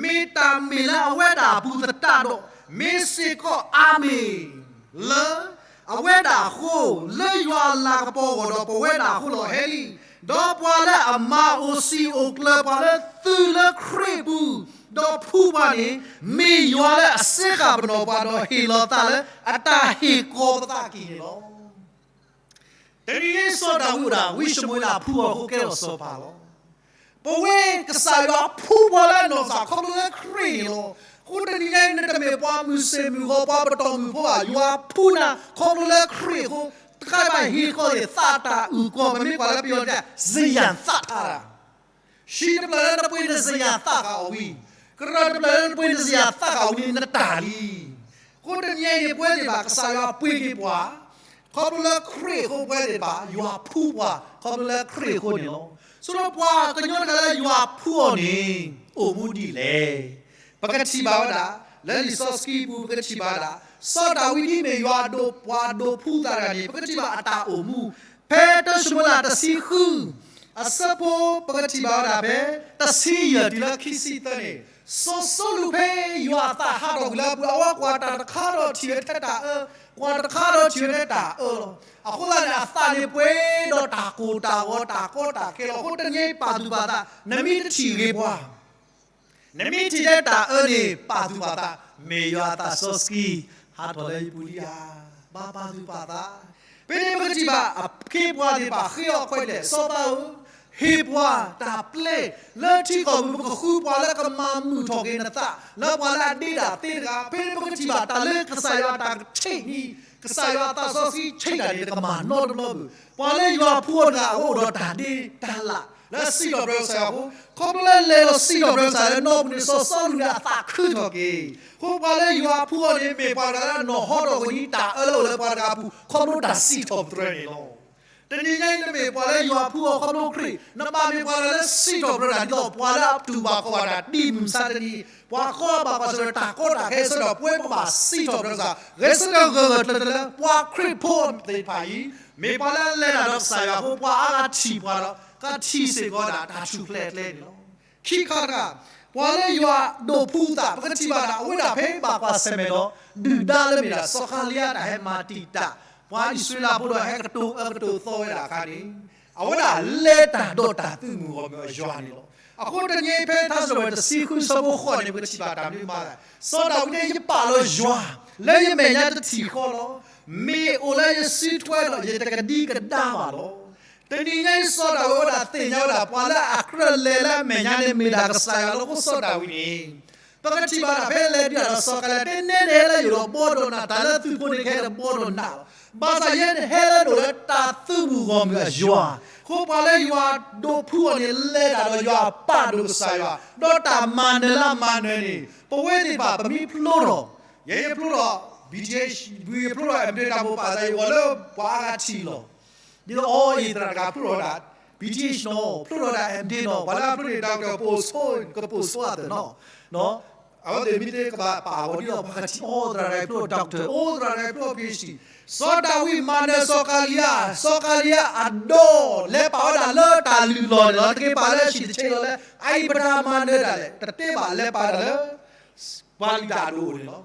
မ့ၢ်တၢ်မ့ၢ်လၢအဝဲဒၣ်အပူၤသတးဒီး မ့ၢ်စ့ၢ်ကီးအၤမ့ၣ် လၢအဝဲဒၣ်အဃိ, လၢယွၤအလၤကပီၤအဂီၢ်ဒီး ပဝဲဒၣ်အဃိလီၤ. ဟဲလံ, ဒီးပှၤလၢအမၤအိၣ်စံာ်အိၣ်ကျၢၤပှၤလၢသုးလၢခရံာ်အပူၤ, ဒီးဖှူပှၤန့ၣ် မ့ၢ်ယွၤလၢအစ့ဃာ်ပနီၣ်ပှၤ ဒီးဟ့ၣ်လီၤသးလၢအတၢ်ဟ့ၣ်ကီၤပသးအက့ၢ်န့ၣ်လီၤ. တနံၤညါစီၤဒၤဝံးအိၣ်ဒၣ် ဝံၡမူၤအ့လးဖှူအီၤအဃိကဲထီၣ်စီၤပၤလီၤ. ပဝဲကစၢ်ယွၤဖှူပှၤလၢအနီၢ်ကစၢ်ခီဖျိလၢခရံာ်န့ၣ်လီၤ. အဃိတနံၤညါအံၤ နတမ့ၢ်ပှၤမုၢ်ဆ့ၣ်မုၢ်ဂီၤ ပှၤပတီၢ်မုၢ်ဖိဘၣ်, ယွၤဖှူနၤခီဖျိလၢခရံာ်အဃိ, တခါဘၣ်ဟ့ၣ်ဃီၤသးတၢ်အုၣ်ကီၤ ပမ့ၢ်ကွၢ်လၢပယီၤတဲ စံယၣ်သၣ်ထါ ဟံၣ်တဖျၢၣ်လၢနပှ့ၤနစံယၣ်သၣ်ဃာ်အီၤဝံၤ, ကရၢၢ်တဖျၢၣ်လၢနပှ့ၤနစံယၣ်သၣ်ဃာ်အီၤဝံၤန့ၣ် နတၢ်လံ. အဃိတနံၤညါအံၤန့ၣ် ပဝဲသ့ၣ်တဖၣ် ကစၢ်ယွၤပှ့ၤက့ၤပှၤ ခီဖျိလၢခရံာ်အဃိ ပဝဲသ့ၣ်တဖၣ် ယွၤဖှူပှၤ ခီဖျိလၢခရံာ်အဃိန့ၣ်လီၤ. ဆိပှၤကညီတဂၤလၢယွၤဖှူအီၤန့ၣ် အိၣ်မူဒ်လဲၣ်. ပကထံၣ်ဘၣ်ဝဲဒၣ် လၢလံာ်စီဆှံပူၤ ပကထံၣ်ဘၣ်ဝဲဒၣ် စီၤဒၤဝံးဒ်မ့ၢ်ယွၤအဒိၣ်ပှၤဒိၣ်ဖှူသးတဂၤန့ၣ် ပကထံၣ်ဘၣ်အတၢ်အိၣ်မူ ဖဲတၢၡမူၤအ့လးတဆံဃု အဆၢဖိ ပကထံၣ်ဘၣ်ဝဲဒၣ်ဖဲ တဆံယဲၢ်တုၤလၢခံဆံသၢန့ၣ်, စီၤစီလူးဖဲယွၤအသးဟးထီၣ်ကွံာ်လၢအပူၤ အဝဲကွၢ်တၢ်တခါဒီးထံၣ်ဝဲထဲတၢ်အၢ, ကွၢ်တၢ်တခါဒီးထံၣ်ဝဲထဲတၢ်အၢလီၤ. အဃိသတးန့ၣ် အသးန့ၣ်ပှဲၤဒီးတၢ်ကိၢ်တၢ်ဂီၤ တၢ်ကီတၢ်ခဲလီၤ. အဃိတနံၤညါအံၤပာ်သူၣ်ပာ်သး, နမ့ၢ်တထံၣ်ဂ့ၤပှၤ နမ့ၢ်ထံၣ်ထဲတၢ်အၢန့ၣ် ပာ်သူၣ်ပာ်သး, မ့ၢ်ယွၤအသးစီဆှံ ဟးထီၣ်လၢယပူၤလံဧါ. ဘၣ်ပာ်သူၣ်ပာ်သး. ဖဲန့ၣ်ပကထံၣ်ဘၣ်အခ့အပှၤသ့ၣ်တဖၣ်ဃ့အီၤခွဲးလဲၣ်, စီၤပၤဧၢ, ဟ့ၣ်ပှၤတၢ်ပျဲလၢထံကီၢ်ပူၤ ပကဃုပှၤလၢကမၤမုာ်ထီၣ်က့ၤနသး လၢပှၤလၢအဒ့တၢ်သ့တဂၤ. ဖဲန့ၣ်ပကထံၣ်ဘၣ်တၢ်လၢကစၢ်ယွၤအတၢ်ကဆံးန့ၣ် ကစၢ်ယွၤအသးစီဆှံဆံးတၢ်န့ၣ် တကမၤနီတဘျီဘၣ်. ပှၤလၢယွၤဖှူအီၤတဂၤ အဝဲအိၣ်ဒီးတၢ်ဒ့တၢ်လၣ် လၢစံးထီၣ်ပတြၢၤကစၢ်ယွၤအဃိ, ခီဖျိလၢလဲၤဒီးစံးထီၣ်ပတြၢၤကစၢ်လၢနီၢ်ပူၤန့ၣ် စီၤစီလူးန့ၣ်အသးခုထီၣ်က့ၤ. အဃိပှၤလၢယွၤဖှူအီၤန့ၣ် မ့ၢ်ပှၤတဂၤလၢနီၢ်ဟီထီၣ်က့ၤတၢ်အၢလၢအိၣ်လၢပှၤတဂၤအပူၤ ခီဖျိတၢ်စံးထီၣ်ပတြၢၤန့ၣ်လီၤ. တနံၤညါအံၤနမ့ၢ်ပှၤလၢယွၤဖှူအီၤခီဖျိခရံာ်, နဘၣ်မ့ၢ်ပှၤတဂၤလၢစံးထီၣ်ပတြၢၤတၢ်ဒ်သိး ပှၤလၢအတူၢ်ဘၣ်ခီၣ်ဘၣ်တၢ်ဒ်မုၢ်မဆါတနံၤ, ပှၤဃီဘၣ်ကွၢ်ဆၢၣ်ဒီးတၢ်ကီတၢ်ခဲအဆၢဒီး ပဝဲပကဘၣ်စံးထီၣ်ပတြၢၤကစၢ်, ဂဲၤဆၢထၢၣ်ဂၢၢ်ဂၢၢ်ကျၢၤကျၢၤလၢ ပှၤခရံာ်ဖိသ့ၣ်တဖၣ်အံၤ မ့ၢ်ပှၤလၢအလဲၤတၢ်ဒီးကစၢ်ယွၤအဃိ ပှၤအါဂၤထံၣ်ပှၤဒီး ကထံၣ်စ့ၢ်ကီးဒၣ်တၢ်ထူၣ်ဖျဲးအကျဲန့ၣ်လီၤ. ခံခါတခါ, ပှၤလၢယွၤဒိးဖှူသး ပကထံၣ်ဘၣ်ဒၣ် အဝဲဒၣ်ဖဲဘၣ်ကွၢ်ဆၢၣ်မဲာ်ဒီး ဒုၣ်ဒါလၢမ့ၢ်ဒၣ်စီၤဃၤလံယါတၢ်ဟဲမၤတံာ်တာ် ပှၤအံၣ်စရ့လးဖိဒီးဟဲကတိၤအၢကတိၤသီဝဲဒၣ်အခါန့ၣ်, အဝဲဒၣ်လဲၤတၢ်ဒီးတၢ်သုးမုၢ်ဂီၢ်မုၢ်အယွၤန့ၣ်လီၤ. အဃိတနံၤအံၤဖဲထါစံးထီၣ်ပတြၢၤတဆံဃုဆၢဖိဃိးန့ၣ် ပကထံၣ်ဘၣ်တၢ်မနုၤမၤသး, စီၤဒၤဝံးန့ၣ် ယပာ်လီၤယွၤ လၢယမဲာ်ညါတထံၣ်ဃီလီၤ. မ့ၢ်အိၣ်လၢယစုထွဲဒီး ယတကဒံကဒါဘၣ်လီၤ. တနံၤညါအံၤစီၤဒၤဝံးဝဲဒၣ်သ့ၣ်ညါဝဲဒၣ် ပှၤလၢအကြၢးလဲၤလၢအမဲာ်ညါန့ၣ် မ့ၢ်ဒၣ်ကစၢ်ယွၤလီၤ. အဃိစီၤဒၤဝံးန့ၣ် ပကထံၣ်ဘၣ်တၢ်ဖဲလဲၤဒုးတၢ်ဒီးစီၤကၤလံယၤ တန့ၢ်န့ၣ်ဟဲလၢယအိၣ်ဒီးဘီဒီးနး တၢ်လၢသုးဖိန့ၣ်ကဟဲဒီးဘီဒီးနးလီၤ. ဘၣ်ဆၣ်ယဲန့ၣ်ဟဲလၢဒိၣ်လၢတၢ်သုးမုၢ်ဂီၢ်မုၢ်အယွၤ, အဃိပှၤလၢယွၤဒိးဖှူအီၤန့ၣ် လဲၤတၢ်ဒီးယွၤအပၢ်ဒိၣ်ကစၢ်ယွၤ, ဒီးတၢ်မၤနၢၤလၢအမၤနၢၤန့ၣ် ပဝဲသ့ၣ်တဖၣ် ပမ့ၢ်ဖျိထီၣ်, ယဲယဖျိထီၣ် ဘံၣ်ထံၣ် ဘံၣ်ဖျိထီၣ် အမ့ၢ်တၢ်ဘိးပာ်သး ယအိၣ်လၢပှၤအါဂၤထံၣ်လီၤ. ဒ်သိးအီၤအံၤ သရၣ်တဂၤဖျိထီၣ်ဒၣ် ဘံၣ်ထံၣ်နီၤ ဖျိထီၣ်ဒၣ် အမ့ၢ်နီၤ ပှၤလၢအဖျိန့ၣ် doctor ပိာ်ဆိ ကပိာ်ဆိအသးနီၤ, အဝဲသ့ၣ်မ့ၢ်သ့ကဘၣ်ပာ်အီၤဒ်သိး ပှၤကထံၣ်အီၤ သရၣ်တဂၤဖျိ doctor အိၣ် သရၣ်တဂၤဖျိ ပီၣ်ခၢၣ်စံၣ်, စီၤဒၤဝံးမၤနၢၤစီၤကၤလံယၤ, စီၤကၤလံယၤအဒိ လဲၤပာ်ဝဲဒၣ်လၢတၢ်လုၢ်လီၢ်န့ၣ်လီၤ. တက့ၤပာ်လၢအဆံၣ်တဆ့လီၤလၢ အအံၤပတၢ်မၤနၢၤဒၣ်လဲာ် တတဲဘၣ်လဲၤပာ်ဒၣ်လၢ ပှၤလုၢ်တၢ်အဒိၣ်န့ၣ်လီၤ.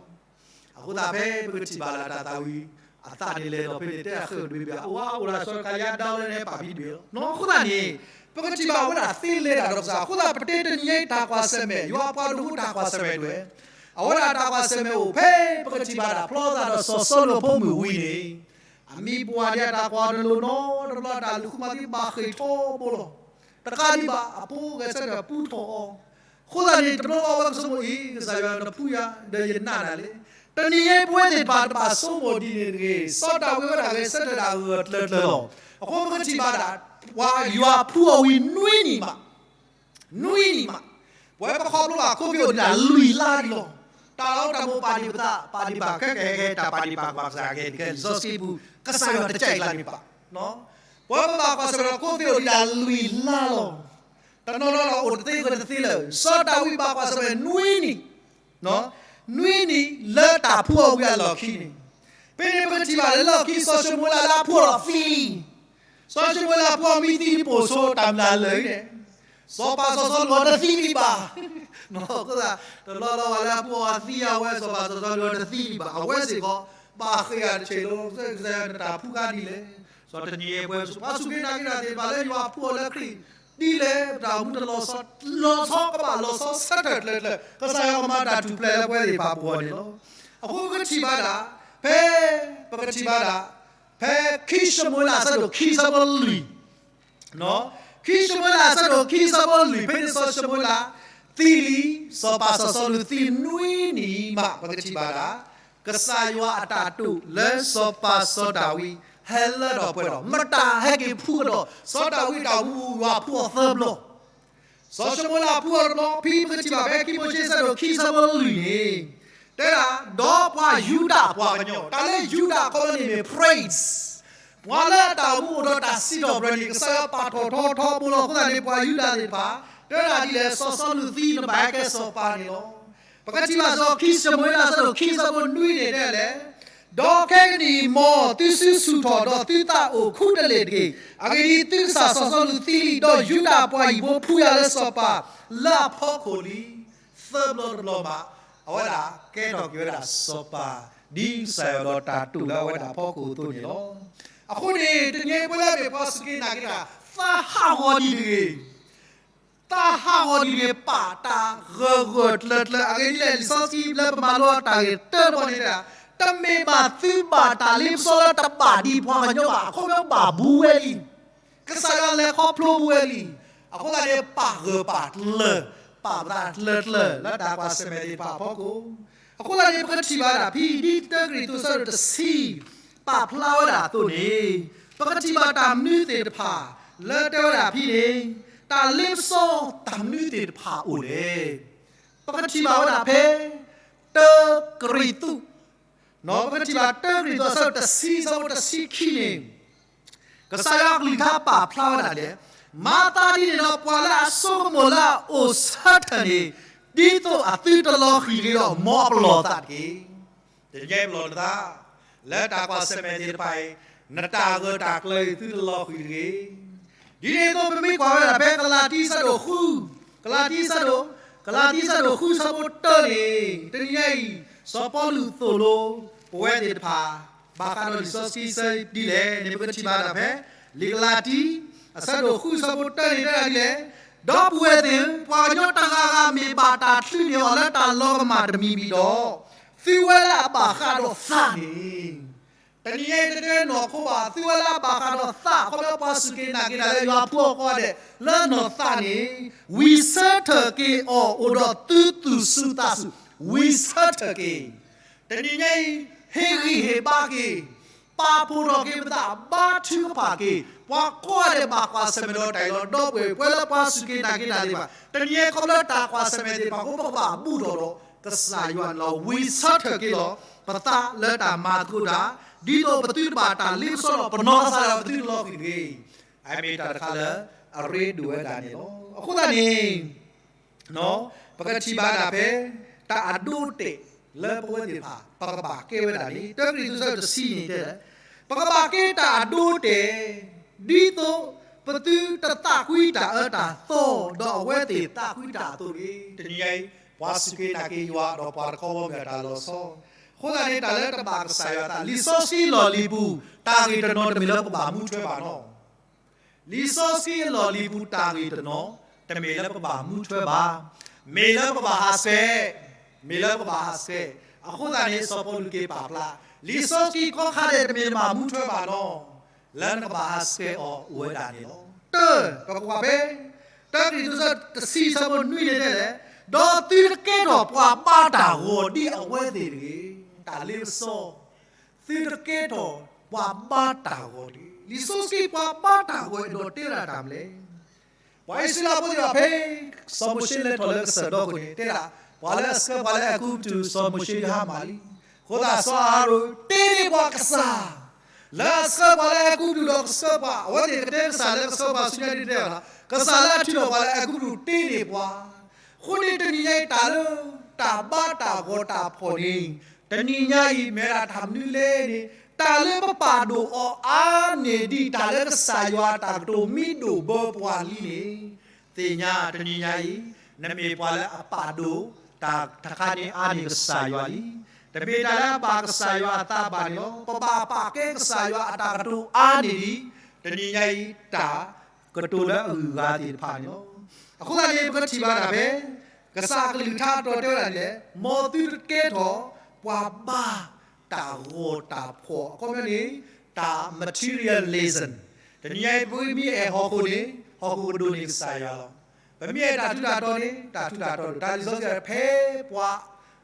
အဃိသတးဖဲပကထံၣ်ဘၣ်လၢ တၢ်သးဝံၣ်အသးန့ၣ်လဲၤဒီးဖဲန့ၣ် တဲအဃၢၤတဘ့ၣ်ဘၣ် အိၣ်ဝဲအိၣ်ဒၣ်စီၤကၤလံယၤဒၣ်လဲာ်န့ၣ် ပာ်ဖံးတဘ့ၣ်လီၤ. အဃိသတးန့ၣ် ပကထံၣ်ဘၣ်ဝဲဒၣ်သ့လဲၤတၢ်ဒီးကစၢ် အဃိသတး ပတဲတနံၤအံၤတၢ်ကွၢ်ဆၢၣ်မဲာ် ယွၤအပှၤဒိၣ်မူတၢ်ကွၢ်ဆၢၣ်မဲာ်ဒွဲၣ်, အဝဲဒၣ်တၢ်ကွၢ်ဆၢၣ်မဲာ်အိၣ်ဖဲ ပကထံၣ်ဘၣ်တၢ်ဖျီသးဒီးစီၤစီလူးအဖိမုၣ်ဝံၤန့ၣ် အမံၤပှၢ်ဒ်အတၢ်ကွၢ်တလိၤနီတဘျီ တၢ်လုၢ်ဃုမၤသံဘၣ်ဃ့ၢ်ထီဘိလီၤ. တကးဒံးဘၣ် အဖိဂဲၤဆၢထၢၣ်ပူထီၣ်အီၤ, အဃိသတးန့ၣ် တဘျီဘျီအဝဲကဆိကမိၣ်အံၤ ကစၢ်ယွၤနဖှူယၤ ဒီးယနာ်နၤလဲၣ်. တနံၤအံၤပဝဲသ့ၣ်တဖၣ် တဘၣ်ဆိကမိၣ်ဒ်န့ၣ်တဂ့ၤ. စီၤဒၤဝံးဝဲဒၣ်ဂဲၤဆၢထၢၣ်ဒၣ်ဂၢၢ်ကျၢၤကျၢၤလီၤ. အဃိပကထံၣ်ဘၣ်ဒၣ် ပှၤယွၤဖှူအီၤဝံၤနွံနံၣ်မး နွံနံၣ်မး, ပဝဲပခီဖျိဘၣ် ခိၣ်သ့ၣ်အိၣ်ဒံးဒၣ်လွံၢ်လါဒံးလီၤ. တၢ်လီၢ်တၢ်မိၢ်ပာ်ဒံးပသး ပာ်ဒံးပာ်ခဲကဲ တၢ်ပာ်ဒံးပာ်ကမၣ်ကစၢ်ကဲန့ၣ် ကဲလံာ်စီဆှံပူၤ ကစၢ်ယွၤတကးအံၤလၢန့ၣ်ပာ်, ပဝဲပဘၣ်ကွၢ်ဆၢၣ်မဲာ်ဒီး ခိၣ်သ့ၣ်အိၣ်ဒံးဒၣ်လွံၢ်လါလီၤ. တနီၤနီၤလီၤအိၣ်တသ့ဂဲၤတသ့လၢာ် စီၤဒၤဝံးဘၣ်ကွၢ်ဆၢၣ်မဲာ်နွံနံၣ် နွံနံၣ်လၢတၢ်ဖှူအီၤဝံၤအလီၢ်ခံန့ၣ်, ဖဲန့ၣ်ပကထံၣ်ဘၣ်လၢလီၢ်ခံ စီၤၡမူၤအ့လးလၢအဖှူအီၤသံလံ. စီၤၡမူၤအ့လးဖှူအီၤမ့ၢ်သံန့ၣ် ပိာ်ဆိတၢ်မုၢ်လၢ်လၢာ်အံၤန့ၣ်, စီၤပၤစီၤစီလူးတသံဒံးဘၣ်. အဃိသတး တဘျီလီၤဝဲလၢအဖှူအီၤသံအဝဲ စီၤပၤစီၤစီလူးတသံဒံးဘၣ်. အဝဲစ့ၢ်ကီး ဘၣ်ဃ့ၢ်အတဆ့ၣ်လီၤ ကစၢ်ယွၤနတၢ်ဖှူခါဒ်လဲၣ်. စီၤတနံၤအံၤပဝဲ ပှၤစူၢ်က့ၤနာ်က့ၤတၢ်သ့ၣ်တဖၣ်လၢယွၤဖှူအီၤလၢခရံာ် ဒ်လဲၣ် ပတၢ်အိၣ်မူတလီၤဆီ လီၤဆီကဘၣ်လီၤဆီဆၢထၢၣ်ကျၢၤကျၢၤ ကစၢ်ယွၤကမၤတၢ်ထူၣ်ဖျဲးလၢပဝဲသ့ၣ်တဖၣ်ပဂီၢ်န့ၣ်လီၤ. အဃိပကထံၣ်ဘၣ်ဒၣ် ဖဲ ပကထံၣ်ဘၣ်ဒၣ် ဖဲခံၡမူၤအ့လးအဆၢဒိၣ်ခံဆၢဖိလွံၢ် ခံၡမူၤအ့လးအဆၢဒိၣ်ခံဆၢဖိလွံၢ် ဖဲန့ၣ်စီၤၡမူၤအ့လးသံလံ, စီၤပၤစီၤစီလူးသံနွံနံၣ်မး ပကထံၣ်ဘၣ်ဒၣ် ကစၢ်ယွၤအတၢ်တိာ်လၢစီၤပၤစီၤဒၤဝံး ဟဲလၢထီၣ်ပှဲၤထီၣ် မတၤဟဲက့ၤဖှူကဒီး စီၤဒၤဝံးတၢ်အိၣ်မူပူၤ ယွၤဖှူအီၤသၢဘျီ စီၤၡမူၤအ့လးဖှူအီၤတဘျီ ဖဲပကထံၣ်ဘၣ်ဖဲခံမိၤၡ့အဆၢဒိၣ်ခံဆၢဖိလွံၢ်န့ၣ် တဲဒၣ် ဒီးပှၤယူဒၤပှၤကညီ တၢ်လၢယူဒၤခီဖျိန့ၣ်မ့ၢ် prince ပှၤလၢအတၢ်အိၣ်မူအိၣ်ဒီးတၢ်စံးထီၣ်ပတြၢၤန့ၣ် ကစၢ်ယွၤပာ်ထီၣ်ထီထီဘိလီၤ. အဃိသတးန့ၣ် ပှၤယူဒၤသ့ၣ်တဖၣ် တဲဒၣ်ဒ်လဲၣ် စီၤစီလူးသံ နဘၣ်ဟဲကဲစီၤပၤန့ၣ်လီၤ. ပကထံၣ်ဘၣ်စီၤခံၡမူၤအ့လးအဆၢဒိၣ်ခံဆၢဖိနွံန့ၣ်တဲဒ်လဲၣ် ဒီးခဲကနံၣ်အံၤမ် သုစုဆူၣ်ထီၣ်ဒီးသုသးအိၣ်ခူတလ့ၢ်တက့ၢ်. အဂ့ၢ်ဒ်အံၤသုကစၢ်စီၤစီလူးသံလံ, ဒီးယူဒၤပှၤဟံၣ်ဖိဖှူယၤလၢစီၤပၤလၢအဖီခိၣ်လံ. သၢဘျီတဘျီမး အဝဲဒၣ်ကဲထီၣ်က့ၤဝဲဒၣ်စီၤပၤ ဒ်ကစၢ်ယွၤဒီးတၢ်တိာ်လၢအဝဲဒၣ်အဖီခိၣ်အသိးန့ၣ်လီၤ. အဃိန့ၣ် တနံၤအံၤပဝဲလၢအမ့ၢ်ပှၤစူၢ်က့ၤနာ်က့ၤတၢ် သးဟးဂီၤဒ်တဂ့ၤ သးဟးဂီၤဒ်တဂ့ၤ ပာ်တၢ်ဂၢၢ်ဂၢၢ်ကျၢၤကျၢၤ အဂ့ၢ်ဒ်လဲၣ် လံာ်စီဆှံလၢပမၤလိအီၤတၢ်ဂ့ၢ်တၢတဘီန့ၣ် တမ့ၢ်ဘၣ်သုဘၣ်တၢ်လ့ပစီလၢတဘၣ်ဒ်ပှၤကညီဘၣ် အခီပညီဘၣ်ဘူးဝဲလံ. ကစၢ်ယွၤလဲၤခီဖျိဘူးဝဲလံ. အဃိသတးန့ၣ် ပာ်ဂၢၢ်ပာ်ကျၢၤ ပာ်ပသးကျၢၤကျၢၤ လၢတၢ်ကွၢ်ဆၢၣ်မဲာ်သ့ၣ်တဖၣ်အဖီခိၣ်. အဃိသတးန့ၣ် ပကထံၣ်ဘၣ်ဒၣ်ဖဲ ဒ်တၢကရံၣ်သူး အဆၢဒိၣ်တဆံ ပာ်ဖျါဝဲဒၣ်အသိးန့ၣ် ပကထံၣ်ဘၣ်တၢ်မနုၤသ့ၣ်တဖၣ် လၢတဲဝဲဒၣ်ဖဲန့ၣ် တၢ်လ့ပစီတၢ်မနုၤသ့ၣ်တဖၣ်အိၣ်လဲၣ်. ပကထံၣ်ဘၣ်ဝဲဒၣ်ဖဲ တၢကရံၣ်သူး ပကထံၣ်ဘၣ်တၢကရံၣ်သူး အဆၢဒိၣ်တဆံ အဆၢဖိတဆံခံန့ၣ် ကစၢ်ယွၤအကလုၢ်ကထါပာ်ဖျါဝဲဒၣ်ဒ်လဲၣ်, မၤသးဒ်န့ၣ်ဒီး ပှၤလၢအဆိကမိၣ်လၢအအိၣ်ဆၢထၢၣ်န့ၣ် ဒ်သိးအသုတလီၤဃံၤတဂ့ၤဒီး မ်အပလီၢ်သးတက့ၢ်. တနံၤအံၤပလီၢ်နသး လၢတၢ်ကွၢ်ဆၢၣ်မဲာ်သ့ၣ်တဖၣ်အံၤ နတၢ်ဂၢၢ်တၢ်ကျၢၤအံၤ သုတလီၤဃံၤတဂ့ၤ. ဒ်န့ၣ်အသိး ပမ့ၢ်ကွၢ်ဝဲဒၣ်ဖဲကလၤတံ အဆၢဒိၣ်ဃု, ကလၤတံ အဆၢဒိၣ်, ကလၤတံ အဆၢဒိၣ်ဃု အဆၢဖိတၢန့ၣ် တနံၤအံၤ စီၤပီလူးသိၣ်လိ ပဝဲသ့ၣ်တဖၣ် ဘၣ်ဃးဒီးလံာ်စီဆှံဒ်လဲၣ်န့ၣ် ပကထံၣ်ဘၣ်ဒၣ်ဖဲ လံာ်ကလၤတံ အဆၢဒိၣ်ဃု အဆၢဖိတၢန့ၣ် တဲဒၣ်ဒ်လဲၣ်, ဒီပုၢ်ဝဲၢ်သ့ၣ်ဧၢ, ပှၤကညီတဂၤဂၤမ့ၢ်ဘၣ်တၢ်ချုးန့ၢ်အီၤလၢတၢ်လီၤကမၣ်တမံၤမံၤဒီး, သုဝဲလၢအဘၣ်ဃးဒီးသးန့ၣ် တနံၤအံၤတတဲနီၢ်ခိဘၣ်, သုဝဲလၢအဘၣ်ဃးဒီးသး ခီဖျိပှၤစူၢ်က့ၤနာ်က့ၤတၢ်လၢယွၤအဖိအဃိဒီး လၢနီၢ်သးန့ၣ် ဝံဆၢထၢၣ်က့ၤအီၤ အိၣ်ဒီးသုသူၣ်ဆူၣ်သးဆူၣ်, ဝံဆၢထၢၣ်က့ၤ. တနံၤညါအံၤ ဟ့ၣ်ဂံၢ်ဟ့ၣ်ဘါက့ၤ, ပာ်ဖှိၣ်ထီၣ်က့ၤပသး ဘါထုကဖၣ်က့ၤ, ပှၤကိးဂၤဒဲးဘၣ်ကွၢ်ဆၢၣ်မဲာ်ဒီးတၢ်အ့ၣ်လိာ်ဒီပုၢ်ဝဲၢ် ပဝဲလၢပှၤစူၢ်က့ၤနာ်က့ၤတၢ်သ့ၣ်တဖၣ် တနံၤအံၤခီဖျိတၢ်ကွၢ်ဆၢၣ်မဲာ်သ့ၣ်တဖၣ်အဃိ ပကဘၣ်ဘူၣ်ထီၣ်ဒီးကစၢ်ယွၤန့ၣ်လီၤ. ဝံဆၢထၢၣ်က့ၤလီၤ ပသးလၢတၢ်မၤသကိးတၢ်, ဒ်သိးပသုတဘၣ်တၢ်လ့ပစီဒီး ပနီၢ်ကစၢ်ဒၣ်ဝဲ ပသုတလီၤဃံၤတဂ့ၤ. အမ့ၢ်တၢ်တခါလၢအရ့ဒိၣ်ဝဲဒၣ်န့ၣ်လီၤ. အဃိသတးန့ၣ် ပကထံၣ်ဘၣ်ဒၣ်ဖဲ တၢ်အဒိအတဲာ်လၢပဝဲသ့ၣ်တဖၣ် ပကဘၣ်ကဲဝဲဒၣ်န့ၣ် တၢကရံၣ်သူးဆၢတဆံန့ၣ်တဲလၢ ပကဘၣ်ကဲတၢ်အဒိအတဲာ် ဒ်သိးပသုတသးကွံတၢ်အၢတၢ်သီ ဒီးအဝဲသ့ၣ်သးကွံတၢ်အသိးတဂ့ၤ. တနံၤညါအံၤ ပှၤစူၢ်က့ၤနာ်က့ၤယွၤ ဒီးပှၤတခီဘီမုၢ်အတၢ်လီၤဆီ အဃိသတးန့ၣ် တၢ်လၢတဘၣ်ကစၢ်ယွၤအသး လံာ်စီဆှံအလီၢ်လံၤပူၤ တၢ်ဂ့ၢ်တနီၤတမ့ၢ်လၢပကဘၣ်မူထွဲဘၣ်နီၤ လံာ်စီဆှံအလီၢ်လံၤပူၤတၢ်ဂ့ၢ်တနီၤ တမ့ၢ်လၢပကဘၣ်မူထွဲဘၣ်. မ့ၢ်လၢပကဘၣ်ဟးဆှဲး, မ့ၢ်လၢပကဘၣ်ဟးဆှဲး. အဃိသတးန့ၣ် စီၤပီလူးက့ၤပာ်ဖျါ လံာ်စီဆှံကီခါဒဲးတမ့ၢ်တဘၣ်မူထွဲဘၣ်နီၤ လၢနကဘၣ်ဟးဆှဲးအီၤအိၣ်ဝဲဒၣ်န့ၣ်လီၤ. တၢ ပကကွၢ်ဖဲ တၢကရံၣ်သူးဆၢတဆံဆၢဖိနွံန့ၣ်တဲလဲၣ်, ဒီးသုတကဲထီၣ်ပှၤဘါတၢ်ဂီၤဒ်အဝဲသ့ၣ်တဂ့ၤ. တၢ်လ့ပစီ သုတကဲထီၣ်ပှၤဘါတၢ်ဂီၤတဂ့ၤ. လံာ်စီဆှံပှၤဘါတၢ်ဂီၤအဲၣ်ဒိးတဲဝဲဒၣ်တၢ်မနုၤလဲၣ်. ပှၤအံၣ်စရ့လးဖိသ့ၣ်တဖၣ်ဖဲ စီၤမိၤၡ့လဲၤထီၣ်လၢကစၢၢ်ဒီခိၣ်န့ၣ် တဲဒၣ် ပှၤလၢအဆှၢပှၤလၢအဲၤကူပတူး စီၤမိၤၡ့ဒုးဟါမၢ်လံ. အဃိသတးစီၤအၤဟရိၣ်တ့န့ၢ်ပှၤကစၢ် လၢအဆှၢပှၤလၢအဲၤကူပတူးဒီးကဆှၢပှၤ အဝဲသ့ၣ်ကတဲကစၢ်လၢကဆှၢပှၤဆူညါဒ်တဲဝဲဒၣ် ကစၢ်လၢအထုးထီၣ်ပှၤလၢအဲၤကူပတူးတ့န့ၢ်ပှၤ. အဃိန့ၣ်တနံၤညါအံၤတၢ်လၢ တၢ်ဘါတၢ်ဂီၤတၢ်ဖှီၣ်န့ၣ် တနံၤညါအံၤမ့ၢ်ဝဲဒၣ်တၢ်မနုၤလဲၣ်န့ၣ် တၢ်လၢပပာ်ဒိၣ်အီၤအါန့ၢ်ဒံး တၢ်လၢကစၢ်ယွၤအတၢ်ကတိၤမ့ၢ်ဒိၣ်ဘၢပှၤလံန့ၣ် သ့ၣ်ညါတနံၤညါအံၤ နမ့ၢ်ပှၤလၢအပာ်ဒိၣ်တၢ်တခါန့ၣ်အါန့ၢ်ကစၢ်ယွၤလံ. တမ့ၢ်တၢ်လၢအဘၣ်ကစၢ်ယွၤအသးဘၣ်န့ၣ်လီၤ. ပဘၣ်ပာ်ကဲကစၢ်ယွၤအတၢ်ကတိၤအါန့ၢ်ဒံး တနံၤညါအံၤ တၢ်ကတိၤလၢအဂုၤအဂၤသ့ၣ်တဖၣ်န့ၣ်လီၤ. အဃိသတးန့ၣ် ပကထံၣ်ဘၣ်ဒၣ်ဖဲ ကစၢ်အကလုၢ်ကထါအတီၤတဲဝဲဒၣ်န့ၣ်လဲၣ်, မ်သုတကဲထီၣ် ပှၤဘါတၢ်ဂီၤတၢ်ဖှီၣ် အခီပညီန့ၣ် တၢ် materialism. တနံၤညါအံၤ ပမ့ၢ်အဲၣ်ဟီၣ်ခိၣ်န့ၣ် ဟီၣ်ခိၣ်ကဒိၣ်န့ၢ်ကစၢ်ယွၤလီၤ. ပမ့ၢ်အဲၣ်တၢ်ထူးတၢ်တီၤန့ၣ် တၢ်ထူးတၢ်တီၤဒိၣ် တၢ်လံာ်စီဆှံတဲ ဖဲပှၤ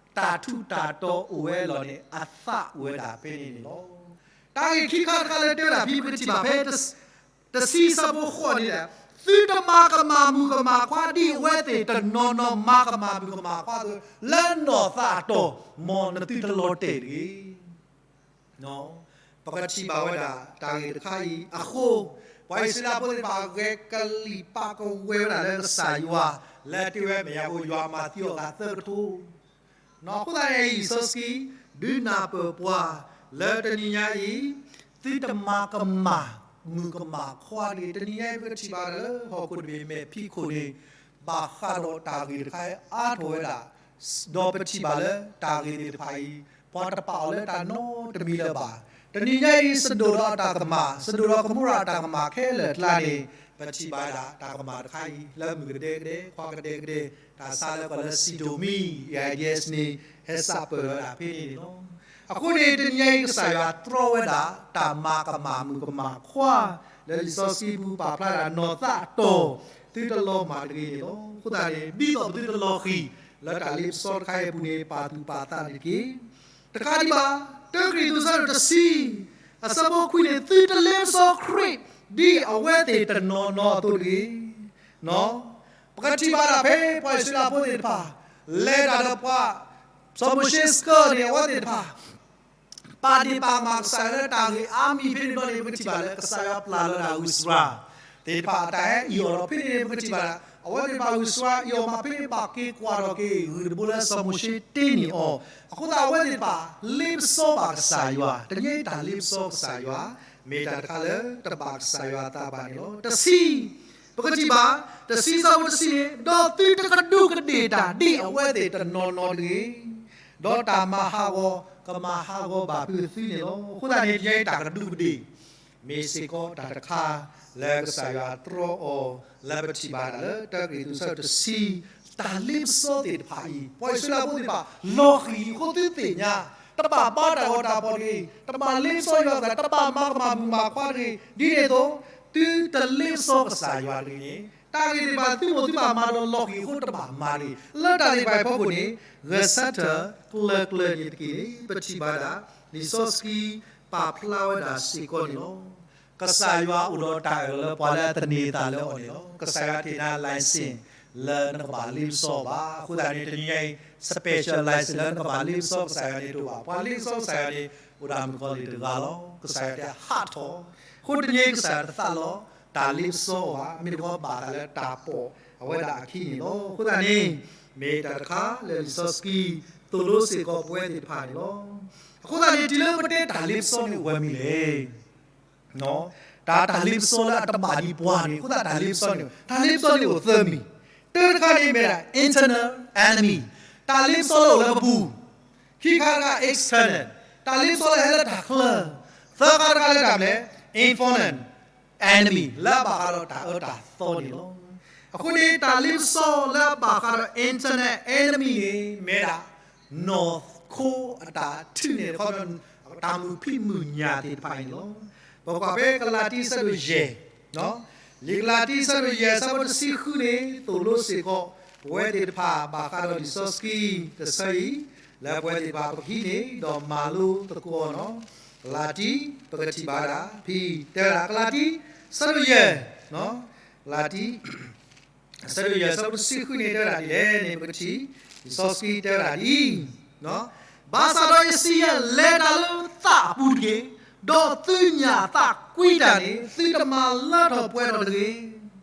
တၢ်ထူးတၢ်တီၤအိၣ်ဝဲအလီၢ်န့ၣ် အသးအိၣ်ဝဲဒၣ်ဖဲန့ၣ်န့ၣ်လီၤ. တၢ်ဂ့ၢ်ခံခါတခါလၢတဲဝဲဒၣ်ဖဲ ပကထံၣ်ဘၣ်ဖဲ တဆံဆၢဖိဃိးန့ၣ်ဒီး သုတမၤကမၣ်မုၣ်ကမၣ်ခွါဒ်အဝဲသ့ၣ်တနီၤနီၤမၤကမၣ်မုၣ်ကမၣ်ခွါအသိး လၢနီၢ်သးအတီၢ် မ်နသုတလီၤတဲာ်တဂ့ၤ. ပကထံၣ်ဘၣ်ဝဲဒၣ်တၢ်ဂ့ၢ်တခါအံၤအဃိ ပှၤအံၣ်စရ့လးဖိသ့ၣ်တဖၣ်အဂဲၤကလံၢ်ပာ်ကဝဲၤဝဲဒၣ်လၢကစၢ်ယွၤ လၢအတဲဝဲ မ့ၢ်ယၤဖိယွၤမၤသံအီၤဂၤသၢကထိ အဃိသတးန့ၣ် လံာ်စီဆှံ ဒုးနၢ်ပၢၢ်ပှၤ လၢတနံၤညါအံၤ သုတမၤကမၣ်မုၣ်ကမၣ်ခွါတဂ့ၤ. တနံၤညါအံၤ ပကထံၣ်ဘၣ်လၢဟီၣ်ခိၣ်တဘ့ၣ်မဲာ်ဖံးခိၣ်န့ၣ် ဘၣ်ဃးဒီးတၢ်ဂ့ၢ်တခါအံၤအါထီၣ်ဝဲဒၣ် ဒီးပထံၣ်ဘၣ်လၢတၢ်ဂ့ၢ်သ့ၣ်တဖၣ်အံၤ ပှၤတပာ်အီၤလၢတၢ်နီတမံၤလၢၤဘၣ်. တနံၤညါအံၤ စဒိၣ်ဒီးအတၢ်ကမၣ် စဒိၣ်ဒီးကမိရၤအတၢ်ကမၣ်ခဲလၢာ်အကျါန့ၣ် ပထံၣ်ဘၣ်ဝဲဒၣ်တၢ်ကမၣ်တခါအံၤ လၢမုၣ်ကဒဲကဒဲ ခွါကဒဲကဒဲ တၢ်ဆါလၢပှၤလၢ sodomy, AIDS န့ၣ် ဟဲစးပၢၢ်ဝဲဒၣ်ဖဲန့ၣ်န့ၣ်လီၤ. အဃိန့ၣ် တနံၤညါအံၤ ကစၢ်ယွၤတြီဝဲဒၣ် တၢ်မၤကမၣ်မုၣ်ကမၣ်ခွါ လၢလံာ်စီဆှံပူၤပာ်ဖျါဒၣ် နီၢ်သးအတီၢ် သုတလီၤမၢ်တဂ့ၤန့ၣ်လီၤ. အဃိသတးန့ၣ် ဒ်သိးပသုတလီၤဃံၤ လၢတၢ်လ့ပစီတခါအံၤအပူၤန့ၣ် ပာ်သူၣ်ပာ်သးန့ၣ်တက့ၢ်. တခါဒံးဘၣ် တၢကရံၣ်သူးဆၢဒိၣ်တဆံ အဆၢဖိခွံန့ၣ် သုတလ့ပစီခရံာ် ဒ်အဝဲသ့ၣ်တနီၤနီၤအသိးတဂ့ၤ. ပကထံၣ်ဘၣ်ဒၣ်ဖဲ ပှၤအံၣ်စရ့လးဖိသ့ၣ်တဖၣ် လဲၤတၢ်ဒီးပှၤ စီၤမိၤၡ့ဆှၢန့ၣ် အဝဲသ့ၣ်တဖၣ် ပာ်ဒ့ၣ်ပာ်ကမၣ်ကစၢ်ယွၤလၢတၢ်ဂ့ၢ်အါမံၤဖဲန့ၣ်ဘျီန့ၣ် ပကထံၣ်ဘၣ်လၢကစၢ်ယွၤပျၢ်လီၤဒၣ်ဂုၢ်စရၣ် သ့ၣ်တဖၣ်အတၢ်ဟဲအံၤအီၤဒီးဖဲန့ၣ်န့ၣ် ပကထံၣ်ဘၣ် အဝဲသ့ၣ်တဖၣ်ဂုၢ်စရၣ်အံၤအီၤမးဖဲန့ၣ် ဘၣ်က့ၤကွၢ်ထီၣ်က့ၤဂုၢ်တဘိလၢစီၤမိၤၡ့တ့န့ၢ်အီၤ အဃိသတးအဝဲသ့ၣ်တဖၣ် လ့ပစီဘၣ်ကစၢ်ယွၤ တနံၤညါအံၤတၢ်လ့ပစီကစၢ်ယွၤ မ့ၢ်တၢ်တခါလၢတဘၣ်ကစၢ်ယွၤအသးဘၣ်န့ၣ်လီၤ. တဆံ ပကထံၣ်ဘၣ် တဆံဆၢဖိတဆံန့ၣ် ဒီးသုတကဒူးကဒ့ၣ်တၢ်ဒ်အဝဲသ့ၣ်တနီၤနီၤတဂ့ၤ ဒီးတၢ်မၤဟးဂီၤ ကမၤဟးဂီၤဘၣ်ဖုးသုန့ၣ်လီၤ. အဃိသတးန့ၣ် တနံၤညါအံၤတၢ်ကဒူးကဒ့ၣ် မ့ၢ်စ့ၢ်ကီးတၢ်တခါလၢကစၢ်ယွၤတြီအီၤ လၢပထံၣ်ဘၣ်ဒၣ်လၢတၢကရံၣ်သူးဆၢဒိၣ်တဆံ တၢ်လ့ပစီသ့ၣ်တဖၣ်အံၤ ပှၤအံၣ်စရ့လးဖိသ့ၣ်တဖၣ် လီၤဃံၤလံအဃိသုသ့ၣ်ညါ တဘၣ်ဘါတၢ်ဂီၤတၢ်ဖီၣ်တဂ့ၤ, တဘၣ်လ့ပစီယွၤကစၢ်, တဘၣ်မၤကမၣ်မုၣ်မၤခွါတဂ့ၤ, ဒ်န့ၣ်အသိး သုတလ့ပစီကစၢ်ယွၤတဂ့ၤန့ၣ် တၢ်ဂ့ၢ်သ့ၣ်တဖၣ်သုမိၢ်သုပၢ်မၤဒီးလီၤဃံၤအဃိတဘၣ်မၤတဂ့ၤ. လၢတၢ်သ့ၣ်တဖၣ်အဖီခိၣ်န့ၣ် ဂဲၤဆၢထၢၣ်ကျၢၤကျၢၤန့ၣ်တက့ၢ်န့ၣ် ပထံၣ်ဘၣ်ဒၣ် လံာ်စီဆှံပာ်ဖျါဝဲဒၣ်စ့ၢ်ကီးန့ၣ်လီၤ. ကစၢ်ယွၤအိၣ်ဒီးတၢ်အၢၣ်လီၤလၢပှၤလၢအသန့ၤအသးလၢအီၤန့ၣ်လီၤ. ကစၢ်ယွၤတ့ၢ်နၤ license လၢနကဘၣ်လ့ပစီဘၣ်. အဃိသတးန့ၣ် တနံၤညါအံၤ special license လၢနကဘၣ်လ့ပစီကစၢ်ယွၤန့ၣ်တအိၣ်ဘၣ်. ပှၤလ့ပစီကစၢ်ယွၤန့ၣ် အိၣ်ဒၣ်မုၣ်ကီၤလံၢ်တဂၤလီၤ. ကစၢ်ယွၤတဲဟးထီၣ်. အဃိတနံၤအံၤကစၢ်ယွၤတသးလီတၢ်လ့ပစီအီၤဘၣ်. မ့ၢ်တခီဘၣ်သးလၢတၢ်ပိာ်အဝဲဒၣ်အခံန့ၣ်လီၤ. အဃိသတးန့ၣ် မ့ၢ်တၢ်တခါလၢလံာ်စီဆှံသိၣ်လိစ့ၢ်ကီးပဝဲသ့ၣ်တဖၣ်န့ၣ်လီၤ. အဃိသတးန့ၣ် တုၤလၢပတဲတၢ်လ့ပစီန့ၣ်အိၣ်ဝဲမနုၤလဲၣ်. တၢ်တၢ်လ့ပစီလၢအတဘၣ်ဒံးပှၤန့ၣ် အဃိသတးတၢ်လ့ပစီန့ၣ် တၢ်လ့ပစီန့ၣ်အိၣ်သၢမံၤ. တၢတခါန့ၣ်မ့ၢ်ဒၣ် internal enemy တၢ်လ့ပစီလၢအိၣ်လၢပပူၤ. ခံခါတခါ external တၢ်လ့ပစီလၢဟဲလၢတၢ်ချၢ. သၢခါတခါလၢတၢ်မနုၤလဲၣ် informal enemy လၢအဘၣ်ဃးဒီးတၢ်အၢတၢ်သီန့ၣ်လီၤ. အဃိန့ၣ် တၢ်လ့ပစီလၢအဘၣ်ဃးဒီး internal enemy န့ၣ် မ့ၢ်ဒၣ် နီၢ်ခိအတၢ်ထုးန့ၢ်တခီ တၢ်မုာ်ဖံးမုာ်ညၣ်သ့ၣ်တဖၣ်န့ၣ်လီၤ. ပကွၢ်ဖဲကလၤတံအဆၢဒိၣ်ယဲၢ်, လံာ်ကလၤတံအဆၢဒိၣ်ယဲၢ် အဆၢဖိတဆံဃုန့ၣ် သိၣ်လိစ့ၢ်ကီး ပဝဲသ့ၣ်တဖၣ်ဘၣ်ဃးဒီးလံာ်စီဆှံကဆၢအံၤ လၢပဝဲသ့ၣ်တဖၣ်ပကဟံးန့ၢ်ဒီးမၤလိသကိးန့ၣ်လီၤ. ကလၤတံ ပကထံၣ်ဘၣ်ဝဲဒၣ်ဖဲ တဲဝဲဒၣ် ကလၤတံ အဆၢဒိၣ်ယဲၢ်, ကလၤတံ အဆၢဒိၣ်ယဲၢ် အဆၢဖိတဆံဃုန့ၣ် တဲဝဲဒၣ်ဒ်လဲၣ်န့ၣ် ပကထံၣ် လံာ်စီဆှံတဲဝဲဒၣ်ဒ်အံၤ, ဘၣ်ဆၣ်ဒီးယစံးယဲၢ် လဲၤတၢ်လၢသးအပူၤတက့ၢ်, ဒီးသုညၣ်အသးကွံတၢ်န့ၣ် သုတမၤလၢထီၣ်ပှဲၤထီၣ်တဂ့ၤ.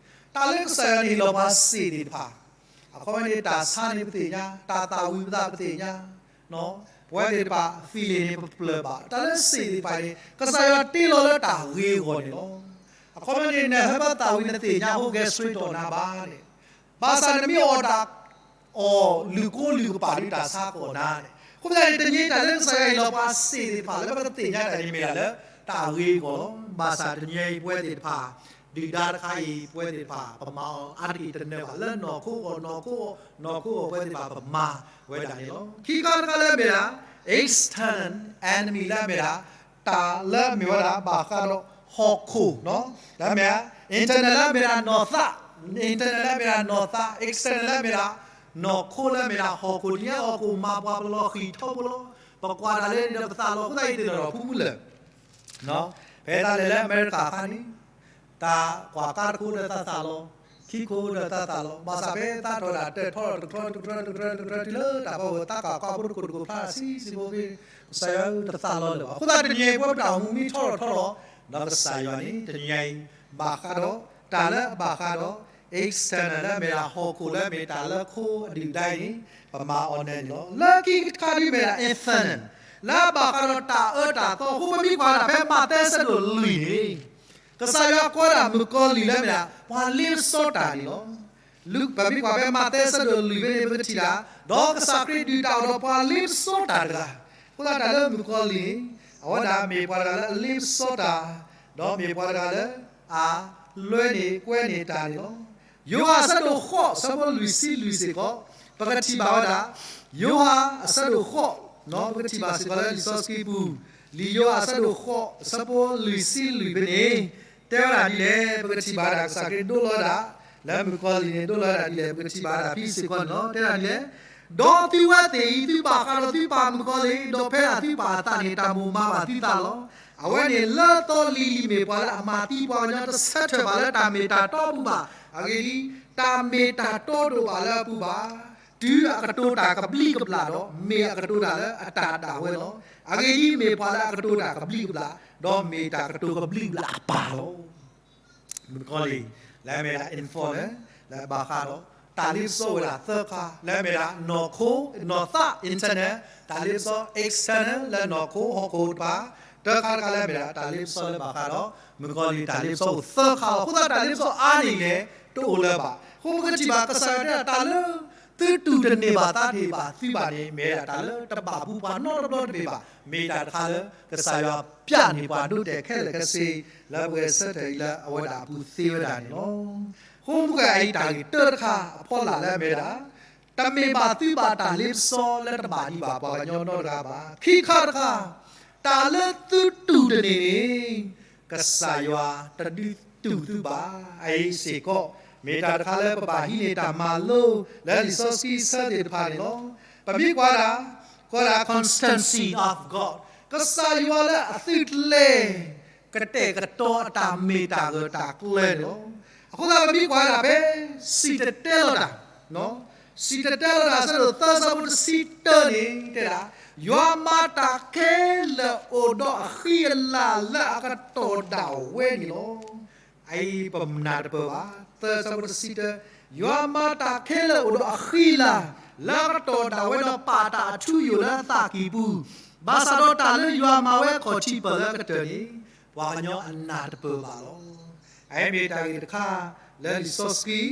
တၢ်လၢကစၢ်ယွၤန့ၣ်ဟ့ၣ်လီၤပှၤစ့ၢ်သ့ၣ်တဖၣ် အခီပညီန့ၣ် တၢ်ဆါန့ၣ်ပသ့ၣ်ညါ, တၢ်သၣ်ဝံၤပသးပသ့ၣ်ညါ, ပဝဲသ့ၣ်တဖၣ် feeling န့ၣ် ပပျၢၢ်ဘၣ်. တၢ်လၢစ့ၢ်သ့ၣ်တဖၣ်န့ၣ် ကစၢ်ယွၤတ့လီၤလၢတၢ်ဂ့ၤအဂီၢ်န့ၣ်လီၤ. အခီပညီန့ၣ် နဟၢဖၢသၣ်ဝံၤနသ့ၣ်ညါအဃိ ဂဲၤဆၢထၢၣ်နၤဘၣ်န့ၣ်, ဘၣ်ဆၣ်နမ့ၢ်အီၣ်တၢ် အီၣ်လုၢ်ကိလုၢ်ကပာ်ဒုးတၢ်ဆါကီၢ်နၤန့ၣ်, အဃိသတးန့ၣ် တနံၤအံၤတၢ်လၢကစၢ်ယွၤဟ့ၣ်လီၤပှၤစ့ၢ်သ့ၣ်တဖၣ်လၢပကသ့ၣ်ညါတၢ်န့ၣ်မ့ၢ်ဒၣ်လၢတၢ်ဂ့ၤအဂီၢ်လီၤ. ဘၣ်ဆၣ်တနံၤအံၤပဝဲသ့ၣ်တဖၣ် ဒုၣ်ဒါတခါအံၤ ပဝဲသ့ၣ်တဖၣ် ပမၤအီၤအါတက့ၢ်တနၢၤဘၣ် လၢနီၢ်ခိအဂီၢ် နီၢ်ခိအဂီၢ် နီၢ်ခိအဂီၢ် ပဝဲသ့ၣ်တဖၣ်ပမၤဝဲဒၣ်န့ၣ်လီၤ. ခံခါတခါလၢမ့ၢ်ဒၣ် external enemy လၢမ့ၢ်ဒၣ် တၢ်လၢမ့ၢ်ဝဲဒၣ်ဘၣ်ဃးဒီးဟီၣ်ခိၣ်, လၢမ့ၢ် internal လၢမ့ၢ်ဒၣ်နီၢ်သး, internal လၢမ့ၢ်ဒၣ်နီၢ်သး external လၢမ့ၢ်ဒၣ် နီၢ်ခိလၢမ့ၢ်ဒၣ်ဟီၣ်ခိၣ် တနံၤအံၤဟီၣ်ခိၣ်မၤပှၤပလီၤဃံၢ်ထီဘိလီၤ. ပကွၢ်တၢ်လၢန့ၣ်ဒီးပသးလီၤ အဃိသတးအံၤသ့ၣ်နီၣ်ထီၣ်ဖုမူလၢာ် ဖဲသးလဲၤလၢအမဲရကၤအခါန့ၣ် တၢ်ကွၢ်ကါတခိၣ်ဒီးသးသးလီၤ, ခံခိၣ်ဒီးသးသးလီၤ, ဘၣ်ဆၣ်ဖဲသးထီၣ်ဒၣ်တၢၢ်ထီၣ်တကတြၢတကတြၢတကတြၢတကတြၢတုၤလၢတၢ်ဖီခိၣ် သးကၢ်ကီဖိတခိၣ်တခိၣ်ဖျါဆံးဆံးဖိဖဲ ကစၢ်ယွၤတသးလီၤလၢၤဘၣ်. အဃိသတးတနံၤအံၤ ပဝဲပတၢ်အိၣ်မူမ့ၢ်ထီထီၣ်ထီလီၤ, ဒီးကစၢ်ယွၤန့ၣ် တနံၤအံၤ ဘၣ်ဃးဒီး တၢ်လၢအဘၣ်ဃးဒီး external လၢမ့ၢ်ဒၣ်ဟီၣ်ခိၣ်လၢမ့ၢ်တၢ်လၢခိအဒုၣ်အဒါအံၤန့ၣ် ပမၤအီၤန့ၣ်န့ၣ်လီၤ. လၢခံတခါဒ်မ့ၢ်ဒၣ် internal လၢအဘၣ်ဃးဒီးတၢ်အၢတၢ်သီအဃိ ပမ့ၢ်ကွၢ်ဒၣ်ဖဲမးသဲအဆၢဒိၣ်လွံၢ်န့ၣ် ကစၢ်ယွၤကိးဝဲဒၣ်မုၣ်ကီၤလံၢ်လၢမ့ၢ်ဒၣ် ပှၤလ့ပစီတၢ်န့ၣ်လီၤ. ပမ့ၢ်ကွၢ်ဖဲမးသဲအဆၢဒိၣ်လွံၢ်ဖဲန့ၣ် ပကထံၣ်ဒၣ် ဒီးကစၢ်ခရံာ်ဒုၣ်တၢ်အိၣ်ဒီးပှၤလ့ပစီတၢ်တဂၤ, အဃိသတးတၢ်လၢမုၣ်ကီၤလံၢ်န့ၣ် အဝဲဒၣ်မ့ၢ်ပှၤတဂၤလၢအလ့ပစီတၢ်, ဒီးမ့ၢ်ပှၤတဂၤလၢ အလွဲန့ၢ်ကွဲန့ၢ်တၢ်န့ၣ်လီၤ. ယိၤဟၣ်အဆၢဒိၣ်ဃိး အဆၢဖိလွံၢ်ဆံလွံၢ်စ့ၢ်ကီး ပကထံၣ်ဘၣ်ဝဲဒၣ် ယိၤဟၣ်အဆၢဒိၣ်ဃိး, ပကထံၣ်ဘၣ်စ့ၢ်ကီးလၢလံာ်စီဆှံပူၤ, လံာ်ယိၤဟၣ်အဆၢဒိၣ်ဃိး အဆၢဖိလွံၢ်ဆံလွံၢ်ဖဲန့ၣ် တဲဝဲဒၣ်ဒ်လဲၣ်, ပကထံၣ်ဘၣ်ဝဲဒၣ်ကစၢ်ခရံာ်ဒိလီၤဝဲဒၣ် လၢမုၣ်ကီၤလံၢ်န့ၣ် ဒိလီၤဝဲဒၣ်ဒ်လဲၣ်, ပကထံၣ်ဘၣ်ဝဲဒၣ်ဖဲစ့ၢ်ကီးန့ၣ်လီၤ. တဲဒၣ်ဒ်လဲၣ်, ဒီးသုဝဲသ့ၣ်အံၤ သုဘၣ်ဃးဒီးသုပၢ်မုၣ်ကီၤလံၢ် ဒီးဖဲဒၣ်သုပၢ်အသးန့ၣ် တၢ်မိၣ်မၤဘၣ်သုသးလီၤ. အဝဲန့ၣ်လၢအသီလံၤလံၤမ့ၢ်ပှၤလၢအမၤသံပှၤကညီတဆၢထၢၣ်ဘၣ်လၢတၢ်မ့ၢ်တၢ်တီအပူၤဘၣ်. အဂ့ၢ်ဒ်အံၤ, တၢ်မ့ၢ်တၢ်တီတအိၣ်ဘၣ်လၢအပူၤဘၣ်. တုၤအကတိၤတၢ်ကဘျံးကဘျၣ်ဒီး မ့ၢ်အကတိၤတၢ်လၢအတၢ်ဒၣ်ဝဲလီၤ. အဂ့ၢ်ဒ်အံၤ, မ့ၢ်ပှၤလၢအကတိၤတၢ်ကဘျံးကဘျၣ်, ဒီးမ့ၢ်တၢ်ကတိၤကဘျံးကဘျၣ်အပၢ်လီၤ. မုၣ်ကီၤလံၢ် လၢအမ့ၢ်ဒၣ် informal လၢအဘၣ်ဃးဒီး တၢ်လ့ပစီဝဲဒၣ်သၢခါ လၢအမ့ၢ်ဒၣ်နီၢ်ခိ နီၢ်သး internal, တၢ်လ့ပစီ external လၢနီၢ်ခိဟီၣ်ခိၣ်တဖၣ်, တၢခါတခါလၢအမ့ၢ်ဒၣ်တၢ်လ့ပစီလၢဘၣ်ဃးဒီး မုၣ်ကီၤလံၢ်တၢ်လ့ပစီအိၣ်သၢခါလီၤ. အဃိသတးတၢ်လ့ပစီအါန့ၢ်လဲၣ် တအိၣ်လၢၤဘၣ်. အဃိပကထံၣ်ဘၣ်ကစၢ်ယွၤတဲဒၣ် တၢ်လၢသုတူၢ်တန့ၢ်ဘၣ်သးတဟ့ၣ်ဘၣ်သုဘၣ်န့ၣ် မ့ၢ်ဒၣ်တၢ်လၢတဘၣ်ပူၤပှၤနီတဘျီတမ့ၢ်ဘၣ်. မ့ၢ်တၢ်တခါလၢကစၢ်ယွၤပျၢ်န့ၢ်ပှၤဒိတဲာ်ခဲလၢာ်ခဲဆ့ လၢပဂဲၤဆၢထၢၣ်အံၤလၢအဝဲဒၣ်အပူၤသ့ဝဲဒၣ်န့ၣ်လီၤ. အဃိမုၢ်ဂၤအံၤတၢ်ဂ့ၢ်တၢတခါအဖီလာ်လၢအမ့ၢ်ဒၣ် တမ့ၢ်ဘၣ်သုဘၣ်တၢ်လ့ပစီလၢတဘၣ်ဒံးဘၣ်ပှၤကညီနီတဂၤဘၣ်. ခံခါတခါ, တၢ်လၢသုတူၢ်တန့ၢ်န့ၣ် ကစၢ်ယွၤတဒုးတူၢ်သုဘၣ်. အအံၤစ့ၢ်ကီး မ့ၢ်တၢ်တခါလၢပဘၣ်ဟံးန့ၢ်တၢ်မၤလိလၢလံာ်စီဆှံဆၢသ့ၣ်တဖၣ်န့ၣ်လီၤ. ပမ့ၢ်ကွၢ်ဒၣ်, ကွၢ်ဒၣ် constancy of God, ကစၢ်ယွၤလၢအသုးကျဲၤ ကတဲာ်ကတီၤအတၢ်မ့ၢ်တၢ်ဂၢၢ်တၢ်ကျၢၤန့ၣ်လီၤ. အဃိသတးပမ့ၢ်ကွၢ်ဒၣ်ဖဲ စံၣ်တဲၤတဲလီၤတၢ်, စံၣ်တဲၤတဲလီၤတၢ်အဆၢဒိၣ်သၢဆၢဖိတဆံတၢန့ၣ်တဲဒၣ်, ယွၤမၤတၢ်ခဲလၢာ်အိၣ်ဒီးအဃံအလၤလၢအကတီၢ်ဒၣ်ဝဲန့ၣ်လီၤ. အအံၤပနၢ်တပၢၢ်ဘၣ်, သၢဆၢဖိတဆံတၢ, ယွၤမၤတၢ်ခဲလၢာ်အိၣ်ဒီးအဃံအလၤ လၢအကတီၢ်ဒၣ်ဝဲဒီးပာ်တၢ်အထူအယိာ်လၢအသးကံၢ်ပူၤ, ဘၣ်ဆၣ်ဒီးတၢ်လၢယွၤမၤဝဲအခီၣ်ထံးပၢၢ်လၢအကတၢၢ်န့ၣ် ပှၤကညီအနၢ်တပၢၢ်ဘၣ်လီၤ. အအံၤမ့ၢ်တၢ်ဂ့ၢ်တခါလၢလံာ်စီဆှံ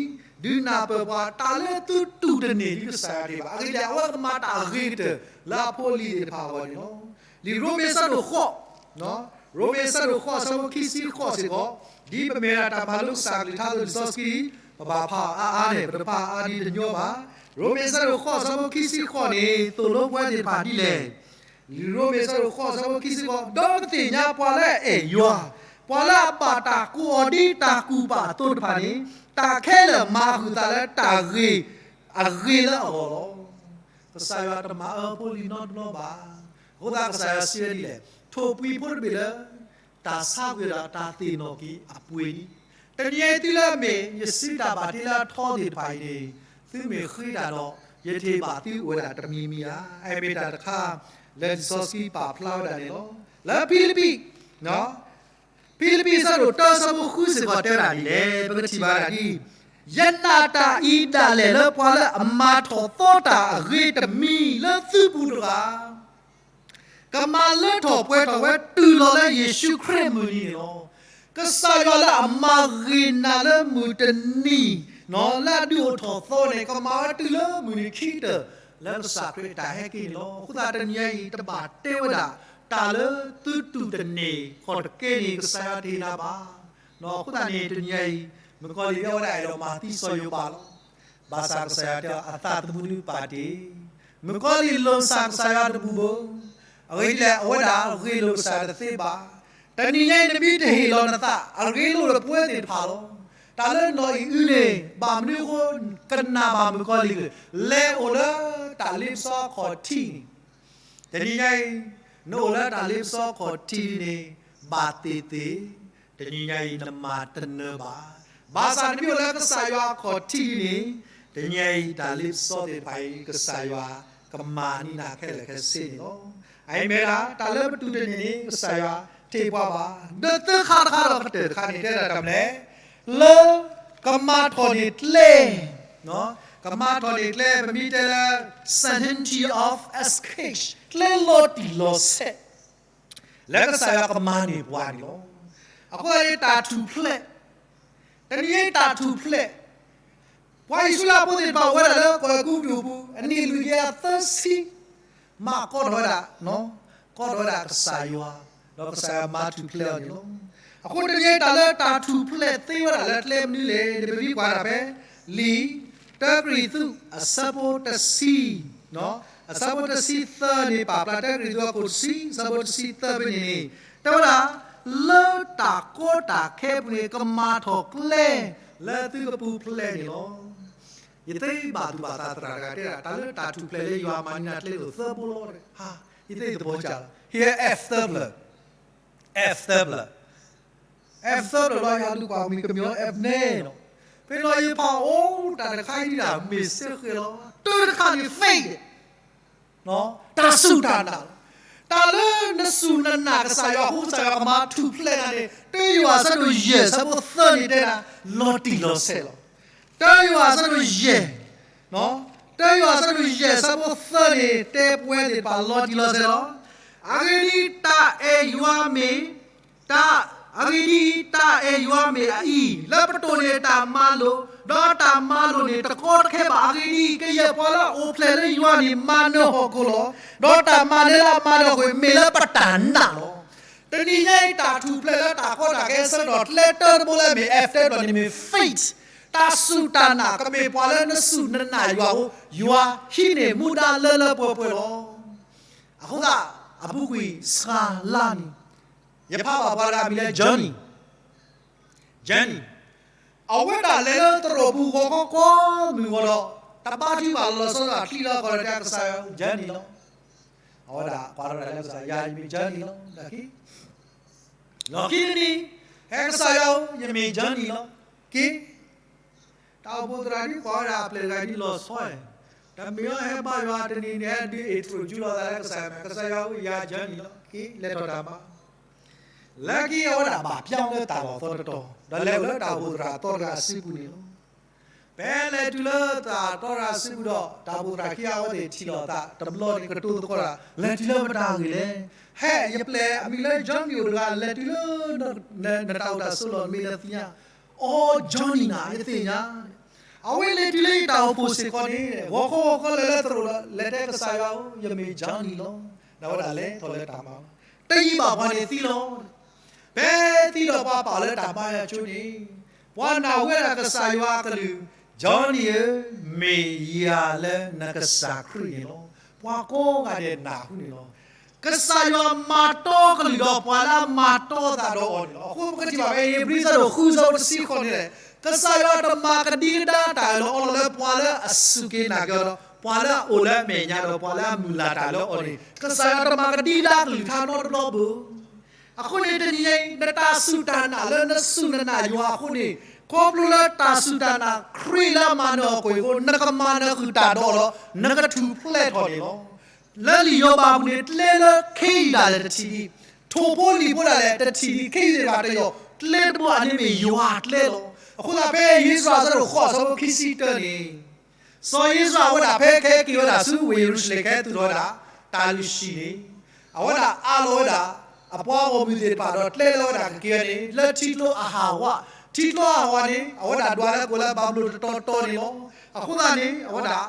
ဒုးနၢ်ပၢၢ်ပှၤတၢ်လၢသုတူၢ်တန့ၢ်ဒ်ကစၢ်ယွၤတဂ့ၤဘၣ်. အဂ့ၢ်ဒ်အံၤ အဝဲကမၤတၢ်အဂ့ၤကတၢၢ်လၢအဖိအလံၤသ့ၣ်တဖၣ်အဂီၢ်န့ၣ်လီၤ. လံာ်ရိမ့ၤအဆၢဒိၣ်ဃိး, ရိမ့ၤအဆၢဒိၣ်ဃိးအဆၢဖိခံဆံဃိးစ့ၢ်ကီး, ဒ်ပမ့ၢ်ဒၣ်တၢ်မၤလိကစၢ်အကလုၢ်ကထါအသိးလံာ်စီဆှံ, ပဘၣ်ဖးအါအါန့ၣ် ပတဖးအါဒ်တညီဘၣ်. ရိမ့ၤအဆၢဒိၣ်ဃိးအဆၢဖိခံဆံဃိးန့ၣ် သိၣ်လိပဝဲသ့ၣ်တဖၣ်ဒ်လဲၣ်. လံာ်ရိမ့ၤအဆၢဒိၣ်ဃိးအဆၢဖိခံဆံဃိး, ဒီးပသ့ၣ်ညါပှၤလၢအအဲၣ်ယွၤ, ပှၤလၢအဘၣ်တၢ်ကိးအီၤဒ်တၢ်ကူၣ်ပာ်အသိးတဖၣ်န့ၣ်, တၢ်ခဲလၢာ်မၤအဃုာ်အသးလၢတၢ်ဂ့ၤ အဂ့ၤလၢအဂီၢ်လီၤ. ကစၢ်ယွၤတမၤအၢဖိလံၤနီတဘျီဘၣ်. အဃိသတးကစၢ်ယွၤစံးဝဲဒ်လဲၣ်, ထိၣ်ပှံၤဖိတဘ့ၣ်လၢ တၢ်ဆါကွံာ်ဒီးတၢ်သ့ၣ်နီၣ်က့ၤအပှ့ၤလံ. တနံၤအံၤသုလၢအမ့ၢ် ယစုတၢ်ဘၣ်တ့လၢအထီသ့ၣ်တဖၣ်အံၤန့ၣ်, သုမ့ၢ်ဃ့တၢ်ဒီး ယတ့ၢ်ဘၣ်သုအိၣ်ဝဲဒၣ်တမံၤမံၤဧါ. အမ့ၢ်တၢ်တခါလၢလံာ်စီဆှံပာ်ဖျါဝဲဒၣ်န့ၣ်လီၤ. လၢဖံလံးပံး ဖံလံးပံးအဆၢဒိၣ်တၢအဆၢဖိဃုစ့ၢ်ကီးတဲဝဲဒၣ်ဒ်လဲၣ်, ပကထံၣ်ဘၣ်ဝဲဒၣ်ဒ်, ယနာ်တၢ်အံၤဒၣ်လဲာ်လၢပှၤလၢအမၤထီၣ်သီတၢ်အဂ့ၤတမံၤလၢသုပူၤတဂၤ ကမၤလၢထီၣ်ပှဲၤထီၣ်ဝဲတုၤလီၤလၢယ့ၣ်ၡူးခရံာ်အမုၢ်နံၤန့ၣ်လီၤ. ကစၢ်ယွၤလၢအမၤဂ့ၤနၤလၢမုၢ်တနံၤ လၢအဒုးအိၣ်ထီၣ်သီန့ၣ် ကမၤဝဲတုၤလၢမုၢ်နံၤခံကတၢၢ် လၢကစၢ်ခရံာ်အတၢ်ဟဲက့ၤန့ၣ်လီၤ. အဃိသတးတနံၤအံၤ တဘၣ်တဲဝဲဒၣ် တၢ်လၢသုတူၢ်တန့ၢ်ခီၣ်တက့န့ၣ် ကစၢ်ယွၤတဟ့ၣ်နၤဘၣ်. အဃိသတးန့ၣ် တနံၤအံၤ မုၣ်ကီၤလံၢ်အဝဲဒၣ်အဲၣ်ဒိးမၤသံစီၤယိၤဘးလီၤ. ဘၣ်ဆၣ်ကစၢ်ယွၤတဲအီၤ အသးသမူဒုးပာ်တ့ၢ်, မုၣ်ကီၤလံၢ်လိာ်စၢ်ကစၢ်ယွၤတဘူၣ်ဘၣ်. အဂ့ၢ်ဒ်လဲၣ် အဝဲဒၣ်ဂ့ၤလိာ်ကစၢ်ယွၤတသ့ဘၣ်. တနံၤညါအံၤ နမ့ၢ်တဟ့ၣ်လီၤနသး အဂ့ၤလိာ်ဒီးပဝဲသ့ၣ်တဖၣ်လီၤ. တၢ်လၢနီၢ်အံၣ်အုန့ၣ် ဘၣ်မနုၤအဃိ ကနၣ်ဘၣ်မုၣ်ကီၤလံၢ် လဲၤအိၣ်လၢတၢ်လ့ပစီအခီၣ်ထံးန့ၣ်, တနံၤညါအံၤ နအိၣ်လၢတၢ်လ့ပစီအခီၣ်ထံးန့ၣ် ဘၣ်သ့ၣ်သ့ၣ် တနံၤညါအံၤ နမၤတနၢၤဘၣ်. ဘၣ်ဆၣ်နမ့ၢ်အိၣ်လၢကစၢ်ယွၤအခီၣ်ထံးန့ၣ် တနံၤညါအံၤ တၢ်လ့ပစီသ့ၣ်တဖၣ်အံၤ ကစၢ်ယွၤကမၤန့ၢ်နၤခဲလၢာ်ခဲဆ့န့ၣ်လီၤ. အအံၤမ့ၢ်ဒၣ် တၢ်လၢပတူၢ်တန့ၢ်န့ၣ် ကစၢ်ယွၤတဟ့ၣ်ပှၤဘၣ်. ဒီးသၢခါတခါဒီးကတၢၢ်တခါန့ၣ် တဲဒၣ်တၢ်မနုၤလဲၣ်, လၢကမၤထီၣ်န့ၢ်ကျဲ ကမၤထီၣ်န့ၢ်ကျဲ ပမ့ၢ်တဲလၢ certainty of escape ကျဲလီၤတံၢ်လီၤဆဲး လၢကစၢ်ယွၤကမၤန့ၢ်ပှၤန့ၣ်လီၤ. အဃိသတးန့ၣ် တၢ်ထူၣ်ဖျဲး, တနံၤအံၤတၢ်ထူၣ်ဖျဲး, ပှၤအံၣ်စရ့လးဖိသ့ၣ်တဖၣ်အိၣ်ဝဲဒၣ်လၢကီၢ်အဲၤကူပတူးအပူၤ အနံၣ်လွံၢ်ကယၤသၢဆံ, မၤကီထီၣ်ဝဲဒၣ်, ကီထီၣ်ဝဲဒၣ်ကစၢ်ယွၤ, ဒီးကစၢ်ယွၤမၤထူၣ်ဖျဲးအီၤန့ၣ်လီၤ. အဃိတနံၤအံၤတၢ်လၢတၢ်ထူၣ်ဖျဲးသ့ဝဲဒၣ်လၢကျဲမနုၤလဲၣ်န့ၣ် ပမ့ၢ်ကွၢ်ဒၣ်ဖဲ လံာ်တၢကရံၣ်သူး အဆၢဖိတဆံ အဆၢဖိတဆံသၢန့ၣ် ပာ်ဖျါတၢကရံၣ်သူးအခိၣ်တဆံ အဆၢဖိတဆံသၢဖဲန့ၣ်န့ၣ် တဲဝဲဒၣ်, လၢတၢ်ကီတၢ်ခဲအပူၤန့ၣ် ကမၤထီၣ်ကျဲလၢသုကပူၤဖျဲးန့ၣ်လီၤ. ယသ့ဘၣ်သူၣ်ဘၣ်သးသရၣ်တဂၤတဲဒၣ် တၢ်လၢတၢ်ထူၣ်ဖျဲးလၢယွၤမၤန့ၢ်နၤကျဲန့ၣ်အိၣ်သၢဘိလီၤ. ယသ့သပီၤကၢ်လီၤ ဟ့ၣ် F သၢဖျၢၣ်, F သၢဖျၢၣ် F သၢဖျၢၣ်လီၤ ယၤဒုးကွၢ်မံၤကမံၤလီၤ F န့ၣ်လီၤ. ဖဲလီၤယဖးအိၣ်တၢ်တခါအံၤဒၣ်မ့ၢ်စ့ၢ်ကီးလီၤ. တၢတခါန့ၣ် faith တၢ်စူၢ်တၢ်နာ်လီၤ. တၢ်လၢနစူၢ်နနာ်ကစၢ်ယွၤအဃိ ကစၢ်ယွၤကမၤထူၣ်ဖျဲးနၤန့ၣ် တၢယိၤဟၣ်အဆၢဒိၣ်ယဲၢ်အဆၢဖိသၢန့ၣ်တဲဒၣ် လီၤတံၢ်လီၤဆဲးလီၤ. တၢယိၤဟၣ်အဆၢဒိၣ်ယဲၢ်, တၢယိၤဟၣ်အဆၢဒိၣ်ယဲၢ်အဆၢဖိသၢန့ၣ် တဲပဝဲသ့ၣ်တဖၣ်လီၤတံၢ်လီၤဆဲးလီၤ. အဂ့ၢ်ဒ်အံၤ တၢ်အဲၣ်ယွၤမ့ၢ် တၢ်, အဂ့ၢ်ဒ်အံၤ တၢ်အဲၣ်ယွၤမ့ၢ်အအံၤ လၢပတိၢ်န့ၢ်တၢ်မၤလိာ်, ဒီးတၢ်မၤလိာ်န့ၣ်တကီတခဲဘၣ်. အဂ့ၢ်ဒ်အံၤ ကယဲၢ်ပှၤလၢအအိၣ်ဖျဲၣ်လၢယွၤန့ၣ် မၤနၢၤဟီၣ်ခိၣ်လီၤ. ဒီးတၢ်မၤနၢၤလၢအမၤနၢၤဟီၣ်ခိၣ် မ့ၢ်လၢပတၢ်နာ်လီၤ. တနံၤညါအံၤ တၢ်ထူၣ်ဖျဲးလၢတၢ်ကီတၢ်ခဲအဆၢကတီၢ် ကျဲတၢတဘိလၢအမ့ၢ် F တၢတဘိန့ၣ်မ့ၢ် faith တၢ်စူၢ်တၢ်နာ်ကမ့ၢ်ပှၤလၢနစူၢ်နနာ်ယွၤအဃိ, ယွၤဟံးန့ၢ်မူဒါလၢလၢပှဲၤပှဲၤလီၤ. အဃိသတး အပူၤကွံာ်စှၤလါန့ၣ် ယဖးဘၣ်ပှၤတဂၤအမံၤလၢ Johnny, Johnny, အဝဲဒၣ်လဲၤလၢသရိာ်ပူၤဂီၤခီခီမုၢ်ဂီၤဒီး တဘါထုကဖၣ်လီၤလီၤဆီဆီ ချံးလီၤဃီၤဒီးတဲကစၢ်ယွၤ Johnny လီၤ. အဝဲဒၣ်ကွၢ်ထီၣ်တၢ်လၢကစၢ်ယွၤ ယမ့ၢ် Johnny လီၤ. လီၢ်ခံတနံၤ, ဟဲကစၢ်ယွၤဧၢ, ယမ့ၢ် Johnny လီၤ. က့ၤ တၢ်အိၣ်ဖှိၣ်သရၣ်ဒ်ကွၢ်ဝဲဒၣ်အပျဲၢ်တဂၤဒ်လီၤဆီ, တမ့ၢ်အီၤဟဲဘါယွၤတနံၤန့ၣ် ဟဲဒုး introduce လီၤသးလၢကစၢ်ယွၤ ကစၢ်ယွၤဧၢ ယၤ Johnny လီၤ. က့ၤ လဲၤထီၣ်တၢ်မၤ လၢခံအဝဲဒၣ်ဘၣ်ပျီလၢတၢ်လီၢ်သီတတီၤ ဒီးလဲၤအိၣ်လၢတၢ်အိၣ်ဖှိၣ်သရၣ်အသီတဂၤအစုပူၤန့ၣ်လီၤ. ဖဲလဲၤတုၤလၢတၢ်သီတဂၤအစုပူၤဒီး တၢ်အိၣ်ဖှိၣ်သရၣ်ခံဂၤအဝဲသ့ၣ်ထံၣ်လိာ်သးတဘျီန့ၣ် ကတိၤသကိးတၢ် လဲၤတုၤလၢမတၤဂ့ၤလဲၣ်. ဟဲ ယပျဲၢ်အမံၤလၢ Johnny အိၣ်တဂၤ လဲၤတုၤလၢ နတၢ်အိၣ်တၢ်ဆိးလီၢ် နမ့ၢ်လဲၤသ့ၣ်ညါ, အိ Johnny နၤ ယသ့ၣ်ညါ အဝဲလဲၤတုၤလၢယတၢ်အိၣ်ဖှိၣ်စ့ၢ်ကီးန့ၣ် ဂီၤခီဂီၤခီလဲၤလၢသရိာ်လီၤ လဲၤတဲကစၢ်ယွၤဧၢ ယမ့ၢ် Johnny လီၤ. ဒီးအဝဲဒၣ်လဲၤထီၣ်လၢတၢ်မၤ တယံာ်ဘၣ်ပှၤန့ၣ်သံလီၤ. ဖဲသံဒီးပှၤပာ်လၢတၢ်မၤအံၤအဆိန့ၣ် ပှၤနာ်ဝဲဒၣ်ကစၢ်ယွၤအကလုၢ်, Johnny ဧၢ, မ့ၢ်ယၤလၢနကစၢ်ခရံာ်န့ၣ်လီၤ. ပှၤကိးဂၤဒဲးနာ်ဃုာ်န့ၣ်လီၤ. ကစၢ်ယွၤမၤတီကလုၢ်ဒီးပှၤလၢအမၤတီသးဒီးအီၤန့ၣ်လီၤ. အဃိပကထံၣ်ဘၣ်ဖဲဧ့ၤဘြံၤဆၢဒိၣ်ဃုဆၢဖိတဆံဃိးန့ၣ်, ကစၢ်ယွၤတမၤကဒံကဒါတၢ်အၢၣ်လီၤအီလီၤလၢပှၤလၢအစူၢ်က့ၤနာ်က့ၤအီၤဒီး ပှၤလၢအအိၣ်လၢအမဲာ်ညါဒီးပှၤလၢအမုၢ်လၢ်တၢ်လၢအီၤန့ၣ် ကစၢ်ယွၤတမၤကဒံကဒါကလုၢ်ကထါနီတဘျီဘၣ်. အဃိန့ၣ်တနံၤအံၤ နတၢ်စူၢ်တၢ်နာ်လၢနစူၢ်နနာ်ယွၤအဃိန့ၣ်, ခီဖျိလၢတၢ်စူၢ်တၢ်နာ်ခရံာ်လၢအမၤနၢၤအီၤကွံာ်အဃိ နကမၤနၢၤဃုာ်တၢ်ဒီးအီၤဒီး နကထူၣ်ဖျဲးထီၣ်န့ၣ်လီၤ. လၢလံာ်ယိၤဘးအပူၤန့ၣ် ကျဲလၢခ့ယုၢ်ဒၣ်လဲာ်တထံၣ်ဒံး, ထိၣ်ဖိလံၣ်ဖိဒၣ်လဲာ်တထံၣ်ဒံး, ခ့ယုၢ်သ့ၣ်တဖၣ်တယီၤ, ကျဲတဘိအန့ၣ်မ့ၢ်ယွၤကျဲလီၤ. အဃိသတးဖဲဧ့ၤစရ့လးအဆၢဒိၣ်ဃိးအဆၢဖိခံဆံတၢန့ၣ် စီၤဧ့စရ့လးဝဲဒၣ်ဖဲကဟဲက့ၤဝဲဒၣ်ဆူဝ့ၢ်ယရူၤၡလ့ၣ် ကဟဲသူၣ်ထီၣ်ဝဲဒၣ်တၢ်လုၢ်ဟံၣ်န့ၣ်, အဝဲဒၣ်အးလီၤဝဲဒၣ် အပှၤဂီၢ်မုၢ်သ့ၣ်တဖၣ်ဒီးကျဲလၢအဝဲဒၣ်ကက့ၤဝဲန့ၣ် လၢထံကျိအဟၣ်ဝါ, ထံကျိအဟၣ်ဝါန့ၣ် အဝဲဒၣ်ဒွးလၢကိးလၢဘၤဘူလိၣ်တတီၤတီၤန့ၣ်လီၤ. အဃိသတးန့ၣ် အဝဲဒၣ်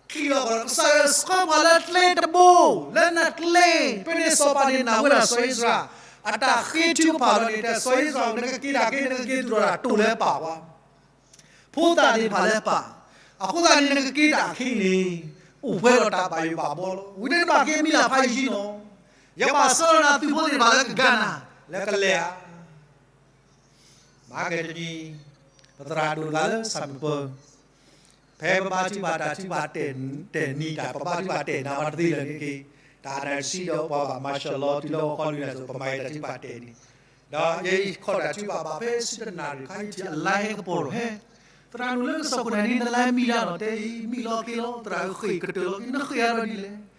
ချံးလီၤဃီၤဒီး ကစၢ်ယွၤဆှၢပှၤလၢကျဲတဘိ, လၢနကျဲ, ဖဲန့ၣ်စီၤပၤန့ၣ်နာ်ဝဲဒၣ်စီၤဧ့စရ့လး အတၢ်ဃ့ထုကဖၣ်လီၤန့ၣ် တဲစီၤဧ့စရ့လး နကက့ၤတၢ်က့ၤ နကက့ၤသူၣ်ထီၣ်တၢ်တိၢ်လၢပၢ်ပှၤ ဖိသၣ်သ့ၣ်တဖၣ်လၢပၢ်, အဃိသတးန့ၣ် နကက့ၤတၢ်က့ၤန့ၣ် အိၣ်ပှဲၤဒီးတၢ်ဘၣ်ယိၣ်ဘၣ်ဘီလီၤ. ဝံၤန့ၣ်နဘၣ်က့ၤမံလၢဖးယံာ်လီၤ. ယကဘၣ်ဆှၢနၤသုးဖိသ့ၣ်တဖၣ်လၢကဂၤနၤ လၢကလဲၤဧါ မဟါကတနံၤ ပသရၣ်ဒိၣ်တဂၤလၢ ဆၣ်မုၢ်ပၢၤ, ဖဲပဘါထုကဖၣ်တၢ်ထုကဖၣ်တဲာ်နံၤတၢ် ပဘါထုကဖၣ်တဲာ်နံၤဝဲတသ့လၢၤန့ၣ်က့ၤ, တၢ်အနၣ်ရံၣ်တဆံဒီးပှၤဘၣ်မၤစၢၤလီၤတုၤလၢဟီၣ်ခိၣ်လွံၢ်နၣ်ရံၣ်အသိး ပမၤတၢ်ထုကဖၣ်တဲာ်နံၤ, ဒီးယခီၣ်တၢ်ထုကဖၣ်ဘၣ်ဖဲဆူတနၣ်ရံၣ်ခါ ယထံၣ်အလဲကပီၤလီၤ ဟဲ, သရၣ်ဒိၣ်လၢကစီၣ်ခိၣ်နၢ်န့ၣ် နလဲၤမံတၢ်လီၤ တဲအံၤ မံလီၤက့ၤလီၤ သရၣ်ဧၢ ဃ့ၢ်ကတၢၢ်လီၤက့ၤ နဃ့ၢ်အါထီၣ်ဒ်လဲၣ်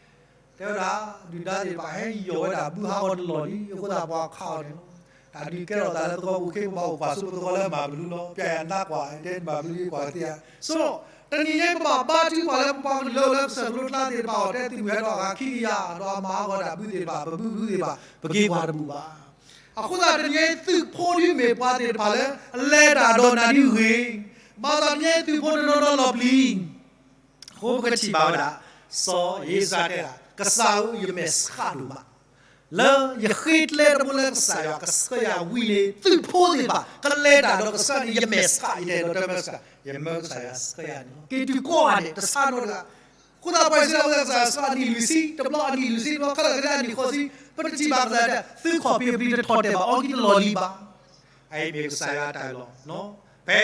တဲဝဲဒၣ် ဒုၣ်ဒါသ့ၣ်တဖၣ်ဟဲယီၢ်ဝဲဒၣ်ဘုဟးဂီၤတလီၢ်လံ အဃိသတးပှၤခးအီၤန့ၣ်လီၤ. တၢ်ဒုးကဲထီၣ်သးလၢသဝီပူၤခ့ ပဘၣ်အိၣ်ကွၢ်ဆူပသဝီလၢမၤဘျုးလီၤ ပျၢ်ယၤနါကွၢ် တဲမၤဘျုးကွၢ်သ့ဧါ. ဆိ တနံၤညါပဘၣ်ဘါထုကဖၣ်လၢပပှၤကလုာ်လၢ ကစၢၢ်ကလိကျါသ့ၣ်တဖၣ်အီၤ တဲသုးမုၢ်ဟဲထီၣ်အဂၤခံကယၤ ဒီးအမၤဟးဂီၤတၢ်ဘုသ့ၣ်တဖၣ် ပဘုဘုသ့ၣ်တဖၣ် ပက့ၤကွၢ်တဘူၣ်ဘၣ်. အဃိသတးတနံၤညါသုးဖိဒုးမ့ၢ်ပှၤသ့ၣ်တဖၣ်လၢ အလဲၤတၢ်ဒီးနၤဒ်ဂ့ၤ, ဘၣ်ဆၣ်တနံၤညါသုးဖိတနီၤနီၤလီၤပျံၤ အဃိပကထံၣ်ဘၣ်ဝဲဒၣ် စီၤဧ့စြၤတဲဒၣ် ကစၢ်ဧၢ ယမဲာ်ဆှးဒိၣ်မး, လၢယဃ့ကျဲတဘိလၢကစၢ်ယွၤကဆှၢယၤဝံၤန့ၣ် သုးဖိသ့ၣ်တဖၣ် ကလဲၤတၢ်ဒီးကဆှၢန့ၣ် ယမဲာ်ဆှး ယတဲဒီးတၢ်မဲာ်ဆှး ယမၢကစၢ်ယွၤဆှၢယၤန့ၣ်လီၤ. က့ၤတုၤကိးဂၤဒဲး တဆါနီတဂၤ, အဃိသတးပှၤအံၣ်စရ့လးဝဲဒၣ်ကစၢ်ယွၤဆှၢအနံၣ်လွံၢ်ဆံ တဘျီအနံၣ်လွံၢ်ဆံ တဘျီခဲလၢာ်ကဒဲအနံၣ်ဃိးဆံ ပတထံၣ်ဘၣ်ကစၢ်ယွၤတဲ သုခီၣ်ဖံးပျံၤတထီၣ်တဲာ်ဘၣ် အီကံတလီၢ်လံဘၣ် အအံၤမ့ၢ်ကစၢ်ယွၤအတၢ်အၢၣ်လီၤ, ဖဲ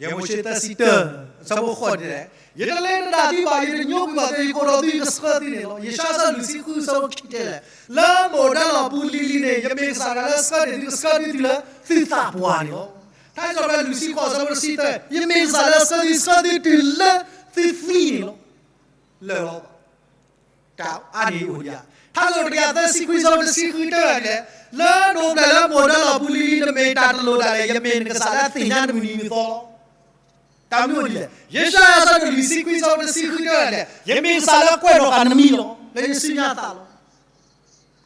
ယမိၤၡ့သၢဆံတၢ အဆၢဖိဃိးန့ၣ်လဲၣ်, ယတလဲၤနဒၣ်သုဘၣ်, ယတညိကွံာ်ဘၣ်သု, ယကအိၣ်ဒီးသု ယကဆှၢသုန့ၣ်လီၤ. ယၡါယၤအဆၢလွံၢ်ဆံဃုအဆၢဖိခံတဲလဲၣ်, လၢမိၢ်အဒၢလီၢ်ပူၤလံၤလံၤန့ၣ် ယမ့ၢ်ကစၢ်ဒၣ်လၢဆှၢန့ၢ်သု, ကဆှၢန့ၢ်သုလၢသုသးပှၢ်န့ၣ်လီၤ. ထါစံးပတြၢၤလွံၢ်ဆံဃိးအဆၢဖိတဆံသၢ, ယမ့ၢ်ကစၢ်လၢဆှၢသု, ဆှၢသုတုၤလၢသုသံန့ၣ်လီၤ. လၢာ်လီၤဘၣ် တၢ်အါန့ၢ်အိၣ်ဒံးဧါ. ထါစံးပတြၢၤတကယၤသၢဆံခွံအဆၢဖိတဆံဃုတဲဝဲဒ်လဲၣ်, လၢနအိၣ်ဖျဲၣ်လၢမိၢ်အဒၢလီၢ်ပူၤလံၤလံၤ နမ့ၢ်တၢ်တလိၣ်ဒၣ်လဲာ် ယမ့ၢ်နကစၢ်လၢအသ့ၣ်ညါနမုၢ်နံၤမုၢ်သီလီၤ. တၢ်မနုၤအိၣ်ဒ်လဲၣ်, ယၡါယၤအဆၢဒိၣ်လွံၢ်ဆံခွံအဆၢဖိတဆံဃုတဲဝဲဒ်လဲၣ်, ယမ့ၢ်ကစၢ်လၢကွဲးထီၣ်ဃာ်နမံၤလီၤ, လၢယစုညါအသးလီၤ.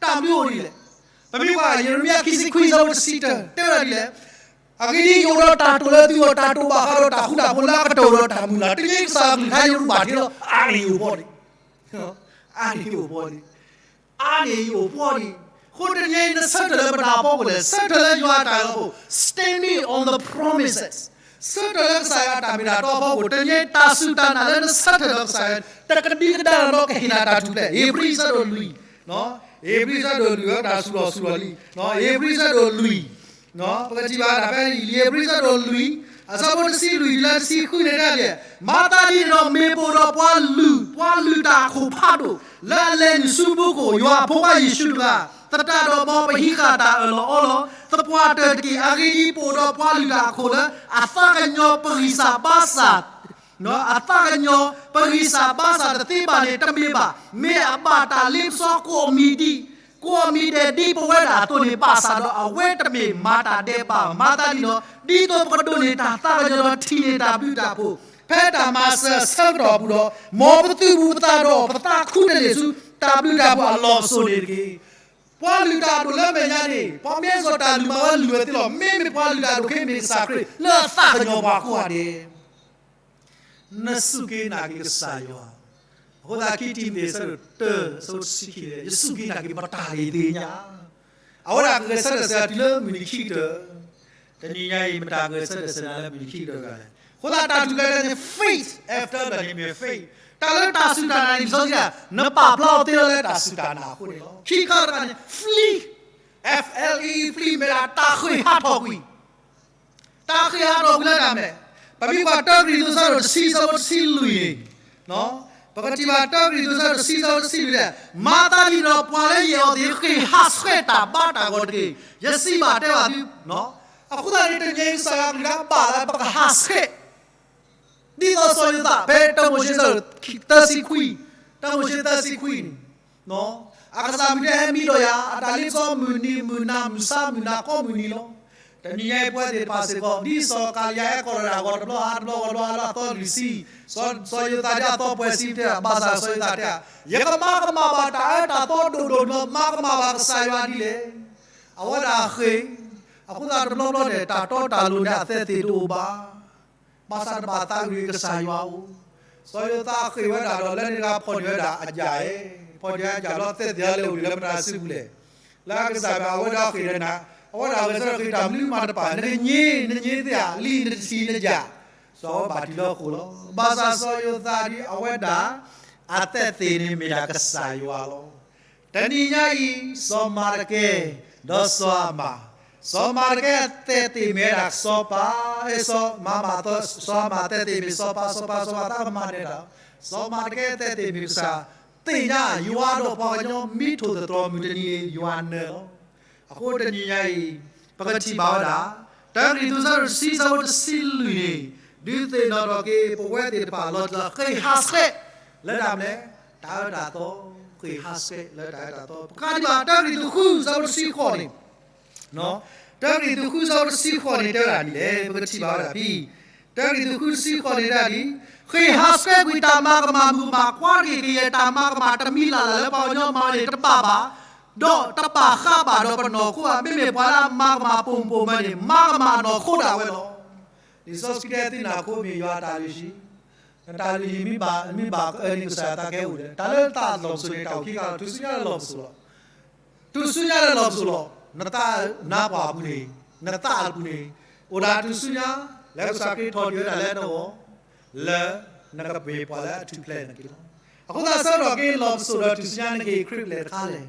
တၢ်မနုၤအိၣ်ဒ်လဲၣ်. ပမ့ၢ်ကွၢ်ယံးရမံယၤခံဆံခွံအဆၢဖိတဆံတၢ တဲဝဲဒ်လဲၣ်, အဂ့ၢ်ဒ်အံၤ, ယအိၣ်ဒီးတၢ်တိာ်လၢသုဂီၢ်, တၢ်တိာ်ဘၣ်ဃးဒီးတၢ်ဃူတၢ်ဖိးလၢအကတၢၢ်ဒီးတၢ်မုၢ်လၢ်, တနံၤအံၤကစၢ်အကလုၢ်ကထါယရူၢ်ဘၣ်ထံလီၤ. အါန့ၢ်ယအိၣ်ဘှီန့ၣ်, အါန့ၢ်ယအိၣ်ဘှီန့ၣ်, အါန့ၢ်ယအိၣ်ဘှီန့ၣ်. အဃိတနံၤအံၤ နဆၢထၢၣ်လၢမတၤအဖီခိၣ်လဲၣ်, ဆၢထၢၣ်လၢယွၤအတၢ်အၢၣ်လီၤအဖီခိၣ်, standing on the promises. ဆၢထၢၣ်လၢကစၢ်ယွၤအတၢ်မ့ၢ်တၢ်တီအဖီခိၣ် တနံၤအံၤတၢ်စူၢ်တၢ်နာ်လၢနဆၢထၢၣ်ဒီးကစၢ်ယွၤ တကဒံကဒါလီၤဒီးကဟ့ၣ်နၤတၢ်ထူၣ်ဖျဲး ဧ့ၤဘြံၤဆၢဒိၣ်လွံၢ်, ဧ့ၤဘြံၤဆၢဒိၣ်လွံၢ် တၢ်စူၢ်လီၤစူၢ်လီၤလံ, ဧ့ၤဘြံၤဆၢဒိၣ်လွံၢ်, ပကထံၣ်ဘၣ်တၢ်ဖဲ ဧ့ၤဘြံၤဆၢဒိၣ်လွံၢ် အဆၢဖိတဆံလွံၢ်တုၤလၢတဆံဃုန့ၣ်တဲဒ်လဲၣ်, မၤသးဒ်န့ၣ်ဒီးမ့ၢ်ပအိၣ်ဒီးပှၤလုၢ် ပှၤလုၢ်တၢ်အခိၣ်ဖးဒိၣ် လၢအလဲၤနုာ်ဆူမူခိၣ် ယွၤအဖိခွါယ့ၣ်ၡူးတဂၤ သတးဒီးမ်ပဟံးဃာ်တၢ်အၢၣ်လီၤအီလီၤ, သပှၢ်တၢၢ်တက့ၢ်. အဂ့ၢ်ဒ်အံၤ, ပအိၣ်ဒီးပှၤလုၢ်တၢ်အခိၣ်လၢ အသးကညီၤပဂံၢ်စၢ်ဘါစၢ်, အသးကညီၤပဂံၢ်စၢ်ဘါစၢ်တသ့ဘၣ်န့ၣ် တမ့ၢ်ဘၣ်. မ့ၢ်အဘၣ်တၢ်လ့ပစီကိးမံၤဒဲး, ကိးမံၤဒဲး ဒ်ပဝဲဒၣ်အသိးန့ၣ် ဘၣ်ဆၣ်ဒီးအဝဲတမ့ၢ်မၤတၢ်ဒဲးဘးဘၣ်. မၤသးဒ်န့ၣ်ဒီး ဒ်သိးပကဒိးန့ၢ်တၢ်သးကညီၤဒီးထံၣ်န့ၢ်တၢ်ဘျုးတၢ်ဖှိၣ် ဖဲတၢ်မၤစၢၤအဆၢကတီၢ်အပူၤဒီး မ်ပသုးဘူးပသးဒီး ပသးခူတလ့ၢ်ဆူ တၢ်ဘျုးတၢ်ဖှိၣ်အလီၢ်ပစိာ်န့ၣ်တက့ၢ်. ပှၤလုၢ်တၢ်အဒိၣ်လၢအမဲာ်ညါန့ၣ် ပှၤမ့ၢ်စီၤတၢ်လုၢ်မၤဝဲလုၢ်ဝဲသ့လီၤ. မ့မ့ၢ်ပှၤလုၢ်တၢ်အဒိၣ်ခဲအံၤမ့ၢ်ကစၢ်ခရံာ် လၢအသးကညီၤပှၤကိးဂၤဒဲး နစူၢ်က့ၤနာ်က့ၤကစၢ်ယွၤ. အဃိသတး ခံတံၤမသ့း အဆၢဒိၣ်တၢ အဆၢဖိတဆံခံန့ၣ် ယစူၢ်က့ၤနာ်က့ၤပတၢ်လၢယသ့ၣ်ညါ. အဝဲဒၣ်ကဂဲၤဆၢထၢၣ်စၢၤတုၤလၢမုၢ်နံၤခံကတၢၢ်. တနံၤညါအံၤ မတၤကဂဲၤဆၢထၢၣ်စၢၤနၤလၢမုၢ်နံၤခံကတၢၢ်တဂၤလဲၣ်. အဃိသတး တၢ်ထူၣ်ဖျဲးန့ၣ် faith, F တၢ်လၢန့ၣ်မ့ၢ် faith. တၢ်လၢတၢ်စူၢ်တၢ်နာ်န့ၣ် လံာ်စီဆှံတဲ နပာ်ဖျါအီၤသ့လီၤလၢတၢ်စူၢ်တၢ်နာ်အဃိန့ၣ်လီၤ. ခံခါတခါန့ၣ် flee, F L E E, flee မ့ၢ်ဒၣ်တၢ်ဃ့ၢ်ဟးထီၣ်ကွံာ် တၢ်ဃ့ၢ်ဟးထီၣ်ကွံာ်လၢတၢ်မဲာ်, ပမ့ၢ်ကွၢ်တၢကရံၣ်သူး အဆၢဒိၣ်တဆံ အဆၢဖိတဆံလွံၢ်န့ၣ်, ပကထံၣ်ဘၣ်တၢကရံၣ်သူး အဆၢဒိၣ်တဆံ အဆၢဖိတဆံလွံၢ်န့ၣ်, မၤသးဒ်န့ၣ်ဒီး ပှၤလၢယအဲၣ်အီၤသ့ၣ် ဃ့ၢ်ဟးဆှဲးတၢ်ဘါတၢ်ဂီၤတက့ၢ်. ယစံးဘၣ်တဲဘၣ်သု, အဃိသတးန့ၣ် တနံၤအံၤကစၢ်ယွၤအကလုၢ်ကထါဘၣ်သး ပကဟးဆှဲး ဒ်သိးစီၤယိၤသး ဖဲတၢမိၤၡ့ အဆၢဒိၣ်သၢဆံခွံ, တၢမိၤၡ့ သၢဆံခွံန့ၣ်, အကစၢ်မုၢ်တဲဟဲမံဒီးယၤ, အတၢ်လ့ပစီမုၢ်နံၤမုၢ်နၤမုၢ်ဆါမုၢ်နၤကိးမုၢ်နံၤလီၤ. တနံၤညါအံၤပဝဲသ့ၣ်တဖၣ်စ့ၢ်ကီး ဒ်စီၤကၤလံယၤဟဲကိးလီၤဒၣ်ဂီၤတဘျီ ဟါတဘျီ ဂီၤတဘျီ ဟါလၢအသီလွံၢ်ဆံ, စီၤယိၤသးဒ်အသီပှဲၤဆံတဲ ဘၣ်ဆၣ်စီၤယိၤသးတဲ, ယကမၤကမၣ်ဘၣ်တၢ်အၢတၢ်သီဒိၣ်ဒိၣ်န့ၣ်လီၤ. မၤကမၣ်ဘၣ်ကစၢ်ယွၤဒ်လဲၣ်. အဝဲဒၣ်အဃ့ၢ်, အဃိသတးတဘျီဘျီန့ၣ် တၢ်တီတၢ်လိၤန့ၣ် အသဲသ့ၣ်တအိၣ်ဘၣ် ဘၣ်ဆၣ်တဘၣ်သးအုးကစၢ်ယွၤအိၣ်. စီၤယိၤသးအဃ့ၢ်ဝဲဒၣ်ဒီး လၢန့ၣ်တဂၤဖီၣ်န့ၢ်ဝဲဒၣ်အယၣ်, ဖီၣ်န့ၢ်အယၣ်လီၤ သဲသ့ၣ်အလဲၤအိၣ်ဒံးလၢမတၤစုပူၤလဲၣ်. လၢအကစၢ်ဘၣ် အဝဲဒၣ်အဃ့ၢ်ဒီးနၤ, အဝဲဒၣ်ဂဲၤဆၢထၢၣ်ဃ့ၢ်တၢ်မနုၤမးတပာ်, နကည့, နည့သ့ဧါ, လံနတထံၣ်နယၣ်, စီၤအဝဲဘၣ်တုၤလၢအဃိလီၤ. ဘၣ်ဆၣ်စီၤယိၤသးဒ်အဝဲဒၣ် အသဲသ့ၣ်န့ၣ်မ့ၢ်ဒၣ်ကစၢ်ယွၤလီၤ. တနံၤညါအံၤ စီၤမၤရကဲ ဒီးစီၤအၤမၣ်, စီၤမၤရကဲအသဲသ့ၣ်မ့ၢ်ဝဲဒၣ်စီၤပၤ, စီၤမၤမၣ်, စီၤအၤမၣ်အသဲသ့ၣ်မ့ၢ်စီၤပၤ, စီၤပၤ စီၤပၤသးကမၤန့ၢ်တၢ်, စီၤမၤရကဲအသဲသ့ၣ်မ့ၢ်ကစၢ်, သ့ၣ်ညါယွၤဒီးပှၤကညီမ့ၢ်ထိၣ်သတြီၤမုၢ်တနံၤန့ၣ် ယွၤနၢၤလီၤ. အဃိတနံၤညါအံၤ ပကထံၣ်ဘၣ်ဝဲဒၣ် တၢကရံၣ်သူးဆၢဒိၣ်တဆံဆၢဖိတဆံလွံၢ်န့ၣ် ဒုးသ့ၣ်နီၣ်ထီၣ်က့ၤ ပဝဲသ့ၣ်တဖၣ်လီၤတံၢ်လီၤဆဲး ဃ့ၢ်ဟးဆှဲး လၢတၢ်မနုၤလဲၣ်, တၢ်အၢတၢ်သီ, ဃ့ၢ်ဟးဆှဲးလၢတၢ်အၢတၢ်သီ. ပကထံၣ်ဘၣ် တၢကရံၣ်သူးဃု ဆၢဖိတဆံဃိးန့ၣ်, တၢကရံၣ်သူးဃု ဆၢဖိတဆံဃိးန့ၣ် တဲဝဲဒၣ်ဒ်လဲၣ်, ပကထံၣ်ဘၣ်ဝဲဒၣ်ဖဲ တၢကရံၣ်သူးဃု တဆံဃိးန့ၣ်တဲဒၣ်ဒ်, ဃ့ၢ်ဟးဆှဲးကွံာ်တၢ်မၤကမၣ်မုၣ်ကမၣ်ခွါတဂ့ၤ, ကယဲၢ်တၢ်မၤကမၣ်တမံၤလၢ်လၢ်လၢပှၤကညီမၤန့ၣ် တဘၣ်ဘၣ် ဒီးတဘၣ်ဃးဘၣ်ဒီးပနီၢ်ခိဘၣ်. မ့မ့ၢ်ပှၤလၢအမၤကမၣ်ပိာ်မုၣ်ပိာ်မၢၤန့ၣ် မၤကမၣ်အနီၢ်ခိဒၣ်ဝဲလီၤ. လံာ်စီဆှံတဲသုနၢ်ခိမ့ၢ်ယွၤအတၢ်လုၢ်ဟံၣ်, နတၢ်လုၢ်ဟံၣ်မ့ၢ်ဘၣ်, မ့ၢ်ဘၣ်အၢန့ၣ် ကစၢ်ယွၤသးကဟဲအိၣ်ဒီး တၢ်လၢသးလီၢ်ပစိာ်န့ၣ် တၢ်အိၣ်ခံခါလီၤ. ထူၣ်စုညါလၢလီၢ်ပစိာ်လီၤ. ထူၣ်စုညါလၢလီၢ်ပစိာ်လီၤ. နသးနါပှၢ်အပူၤန့ၣ်, နသးအပူၤန့ၣ် အိၣ်ဒီးထူၣ်စုညါ လၢကစၢ်ခရံာ်ထီၣ်တ့ၢ်ဝဲဒၣ်လၢနဂီၢ် လၢနကမ့ၢ်ပှၤလၢအထူၣ်ဖျဲးန့ၣ်တက့ၢ်လီၤ. အဃိသတးဆၢကတီၢ်က့ၤလီၢ်ပစိာ်ဒီးထူၣ်စုညါ နကဟ့ၣ်ခရံာ်ဖဲလဲၣ်တခါလဲၣ်.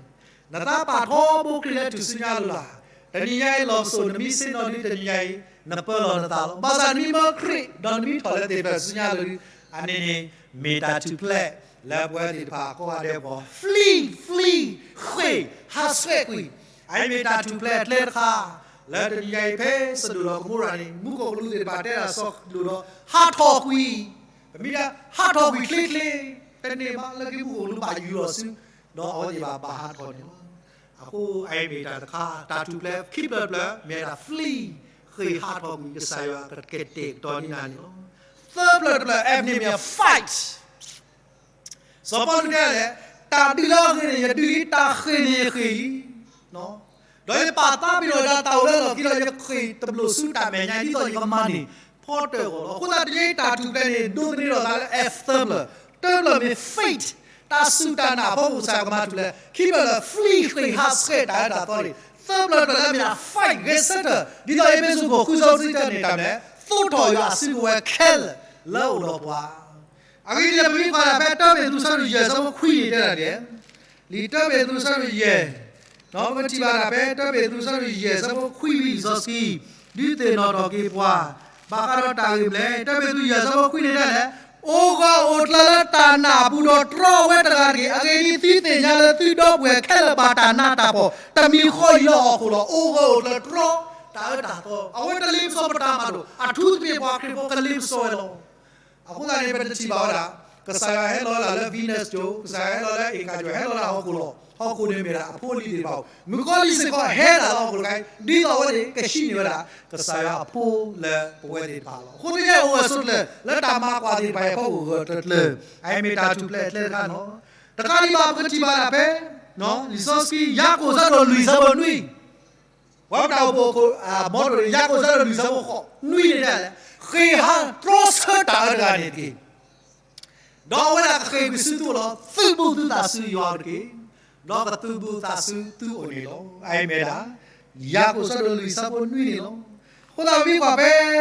နသးပာ်ထီဘိခရံာ်လၢထူၣ်စုညါလၢ်လၢ်, တနံၤညါအံၤလီၢ်ပစိာ် နမ့ၢ်ဆ့ၣ်နီၤဒ်တနံၤညါအံၤ နပၢလီၤနသးလီၤ. ဘၣ်ဆၣ်နမ့ၢ်မၢခရံာ် ဒီးနမ့ၢ်ထီၣ်လၢသ့ၣ်ဖျဲၣ်ထူၣ်စုညါလၢ်လၢ် အန့ၣ်န့ၣ် မ့ၢ်တၢ်ထူၣ်ဖျဲးလၢပဝဲသ့ၣ်တဖၣ်ကိးဂၤဒဲးအဂီၢ် flee, flee, ဃ့ၢ်ဟးဆှဲးကွံာ်. အအံၤမ့ၢ်တၢ်ထူၣ်ဖျဲးအကျဲတခါ လၢတနံၤညါအံၤဖဲစဒိၣ်ဒီးကမိရၤန့ၣ် မူခိၣ်ကလူးသ့ၣ်တဖၣ်တဲဒၣ်စီၤဒိၣ်ဒီး ဟးထီၣ်ကွံာ်, ပမ့ၢ်တဲ ဟးထီၣ်ကွံာ်ချ့ချ့, တန့ၢ်ဘၣ်လၢခံမူခိၣ်ကလူးဘၣ်ယူၤလီၤဆူ ဒီးအဝဲသ့ၣ်ဘၣ်ဘၣ်ဟးထီၣ်န့ၣ်လီၤ. အဃိအအံၤမ့ၢ်တၢ်တခါ တၢ်ထူၣ်ဖျဲးခံဖျၢၣ်တဖျၢၣ် မ့ၢ်ဝဲဒၣ် flee, ဃ့ၢ်ဟးထီၣ်ကွံာ် ကစၢ်ယွၤကကတဲာ်ကတီၤန့ၢ်နၤန့ၣ်လီၤ. သၢဖျၢၣ်တဖျၢၣ် F န့ၣ်မ့ၢ် fight စီၤပီလူးတဲလဲၣ်, တၢ်ဒုးလၢအဂ့ၤန့ၣ် ယဒုးလံ, တၢ်ဃ့ၢ်န့ၣ်ယဃ့ၢ်လံ. ဒီးယပာ်သးပ့ၤနီၣ်တၢ်သးအိၣ်လၢလီၢ်ခံဒီး ယဃ့ၢ်တဘျိးဆူတၢ်မဲာ်ညါ ဒ်သိးယကမၤန့ၢ်ဖီတၢၢ်အဂီၢ်လီၤ. အဃိသတးတနံၤအံၤတၢ်ထူၣ်ဖျဲးန့ၣ် ဒိးသန့ၤထီၣ်သးလၢ F သၢဖျၢၣ်, တၢဖျၢၣ်မ့ၢ် faith, တၢ်စူၢ်တၢ်နာ်အဖီခိၣ်ကစၢ်ကမၤထူၣ်ဖျဲး, ခံဖျၢၣ်လၢ flee ဃ့ၢ်ဟးဆှဲးတၢ်အၢတၢ်သီန့ၣ်, သၢဖျၢၣ်တဖျၢၣ်လၢမ့ၢ်ဒၣ် fight ဂဲၤဆၢထၢၣ်, ဒ်သိးအ့းဖ့းစူးခိၣ်ဃုဆၢဖိတဆံတၢန့ၣ် တၢ်မနုၤလဲၣ် သိးထီၣ်ယွၤအစုကဝဲၤခဲလၢာ်လၢအအိၣ်ဒီးပှၤ. အဂ့ၢ်ဒ်လဲၣ် ပမ့ၢ်ကွၢ်ဒၣ်ဖဲတၢပ့းတရူးအဆၢဒိၣ်ယဲၢ်အဆၢဖိခွံန့ၣ်တဲဒၣ်ဒ်လဲၣ်, လံာ်တၢပ့းတရူးအဆၢဒိၣ်ယဲၢ်, ပကထံၣ်ဘၣ်ဒၣ်ဖဲတၢပ့းတရူးအဆၢဒိၣ်ယဲၢ်အဆၢဖိခွံဝံၤလံာ်စီဆှံ, ဒုးသ့ၣ်နီၣ်ထီၣ်က့ၤပှၤ ဘၣ်ဃးဒီးတၢ်ဂ့ၢ်မနုၤလဲၣ်, တၢပ့းတရူးယဲၢ်အဆၢဖိခွံန့ၣ်ဒ်လဲၣ်, အိၣ်ဂၢၢ်အိၣ်ကျၢၤလၢတၢ်နာ်အပူၤဒီးတြီဝဲတဂၤတဂ့ၤ, အဂ့ၢ်ဒ်အံၤ, သုသ့ၣ်ညါလၢသုဒီပုၢ်ဝဲၢ်ခဲလၢာ်ဘၣ်တၢ်နးတၢ်ဖှီၣ် တမံၤဃီအံၤလၢဟီၣ်ခိၣ်လီၤ. အိၣ်ဂၢၢ်အိၣ်ကျၢၤတြီတၢ်အၢတၢ်သီ, အဝဲတလ့ပစီပတၢ်မၤလိာ်, အထူသဖြင့်ပှၤခရံာ်ဖိကလ့ပစီဝဲလီၤ. အဃိသတးန့ၣ် ပတထံၣ်ဘၣ်ဝဲဒၣ် ကစၢ်ယွၤဟဲလီၤဝဲဒၣ်လၢ Venus ကၠိ, ကစၢ်ယွၤဟဲလီၤလၢ Earth ကၠိ, ဟဲလီၤလၢဟီၣ်ခိၣ်လီၤ. ဟီၣ်ခိၣ်န့ၣ်မ့ၢ်ဒၣ်အဖိအလံၤသ့ၣ်တဖၣ်, မုၣ်ကီၤလံၢ်စ့ၢ်ကီးဟဲဒၣ်လၢဟီၣ်ခိၣ်တခါအံၤ, ဒ်သိးအဝဲသ့ၣ်ကဟံးန့ၢ်ဝဲဒၣ် ကစၢ်ယွၤအဖိလၢပဝဲသ့ၣ်တဖၣ်လီၤ. အဃိသတးန့ၣ် အိၣ်ဂၢၢ်ဆိးကျၢၤလၢတၢ်မၤကွၢ်သ့ၣ်တဖၣ်အံၤအဖီခိၣ်ဂၢၢ်ကျၢၤကျၢၤ, အအံၤမ့ၢ်တၢ်ထူၣ်ဖျဲးအကျဲတခါန့ၣ်လီၤ. တခါဒံးဘၣ် ပကထံၣ်ဘၣ်ဒၣ်ဖဲ လံာ်စီဆှံ ယၤကိာ်အဆၢဒိၣ်လွံၢ်အဆၢဖိနွံ ပဝဲပတၢ်အိၣ်ဖှိၣ်အမီၤတအိၣ်န့ၣ် ယၤကိာ်အဆၢဒိၣ်လွံၢ်အဆၢဖိဃိး နွံန့ၣ်ဒ်လဲၣ်, ဃ့ၢ်ဟးတြီဆၢတၢ်အၢတဂၤန့ၣ်တက့ၢ်. ဒီးအဝဲဒၣ်ကဃ့ၢ်ကွံာ်ဆူသုအိၣ်လီၤ. သုးဘူးသုသးဆူယွၤတက့ၢ်, ဒီးကသုးဘူးသးဆူသုအိၣ်န့ၣ်လီၤ. အအံၤမ့ၢ်ဒၣ် ယၤကိာ်အဆၢဒိၣ်လွံၢ်အဆၢဖိနွံန့ၣ်လီၤ. အဃိသတး ပမ့ၢ်ကွၢ်ဖဲ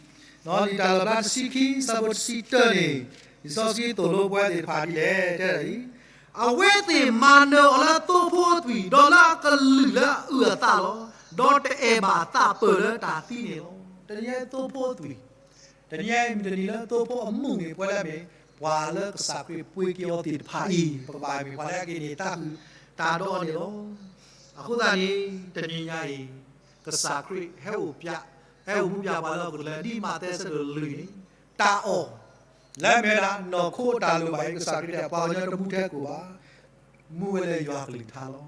လံာ်တၢ်လီၣ်ဖျါတဆံခံ လံာ်တၢ်လီၣ်ဖျါတဆံခံ အဆၢဖိတဆံတၢန့ၣ်, လံာ်စီဆှံသိၣ်လိပဝဲသ့ၣ်တဖၣ်ဒ်လဲၣ် တဲဒၣ်အံၤ, အဝဲသ့ၣ်မၤနၢၤအီၤလၢသိဖိအသွံၣ်, ဒီးလၢအကလုၢ်လၢအအုၣ်အသးလီၤ. ဒီးတအဲၣ်ဘၣ်သးပၢၢ်လၢတၢ်သံန့ၣ်လီၤ. တနံၤအံၤသိဖိအသွံၣ်, တနံၤအံၤမ့ၢ်တနံၤလၢသိဖိအမုၢ်န့ၣ် ပဝဲလၢအမ့ၢ် ပှၤလၢကစၢ်ခရံာ်ပှ့ၤက့ၤအီၤသ့ၣ်တဖၣ်အံၤ ပကဘၣ်မ့ၢ်ပှၤလၢအကန့ၢ်တၢ်ဟုၣ်တၢ်ဒီးအီၤန့ၣ်လီၤ. အဃိသတးန့ၣ် တနံၤညါအံၤ ကစၢ်ခရံာ်ဟဲအိၣ်ဖျါ, ဟဲအိၣ်မူဖျါပှၤလၢဟီၣ်ခိၣ်ချၢ ဒ်မးသဲအဆၢဒိၣ်လွံၢ်န့ၣ်, တၢ်အီၣ် လၢအမ့ၢ်ဝဲဒၣ်နီၢ်ခိအတၢ်လိၣ်ဘၣ်အံၤ ကစၢ်ခရံာ်တဲ ပှၤကညီတမူထဲကိၢ်ဘၣ်, မူဝဲလၢယွၤအကလုၢ်ကထါလီၤ.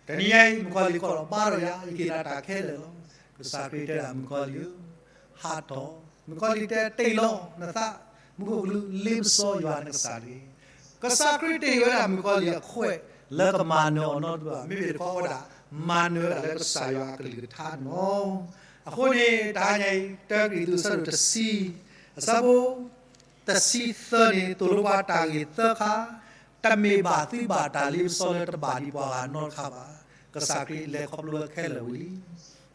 တနံၤညါအံၤ မုၣ်ကီၤလံၢ်ကိးထီၣ်ဘါထီၣ်ယၤ, ယကဟ့ၣ်နၤတၢ်ခဲလၢာ်လီၤ. ကစၢ်ခရံာ်တဲဒၣ် မုၣ်ကီၤလံၢ်ဧၢ, ဟးထီၣ်, မုၣ်ကီၤလံၢ်တဲ တ့ၢ်လီၤနသး, မူခိၣ်ကလူး လ့ပစီယွၤနကစၢ်တဂ့ၤ. ကစၢ်ခရံာ်တ့ၢ်ဝဲဒၣ်မုၣ်ကီၤလံၢ်အခွဲး လၢကမၤနၢၤအီၤနီတဘျီဘၣ်, မ့မ့ၢ်တခီဝဲဒၣ် မၤနၢၤဝဲဒၣ်လၢကစၢ်ယွၤအကလုၢ်ကထါန့ၣ်လီၤ. အဃိန့ၣ် တဟါညါအံၤ တၢကရံၣ်သူးအဆၢဒိၣ်တဆံ အဆၢဖိ တဆံသၢန့ၣ် သိၣ်လိပှၤတၢ်ဂ့ၢ်သၢခါ, တမ့ၢ်ဘၣ်သုဘၣ်တၢ်လ့ပစီလၢတဘၣ်ဒံးပှၤဂၤနီတခါဘၣ်. ကစၢ်ခရံာ်လဲၤခီဖျိဝဲခဲလၢာ်ဝံၤလ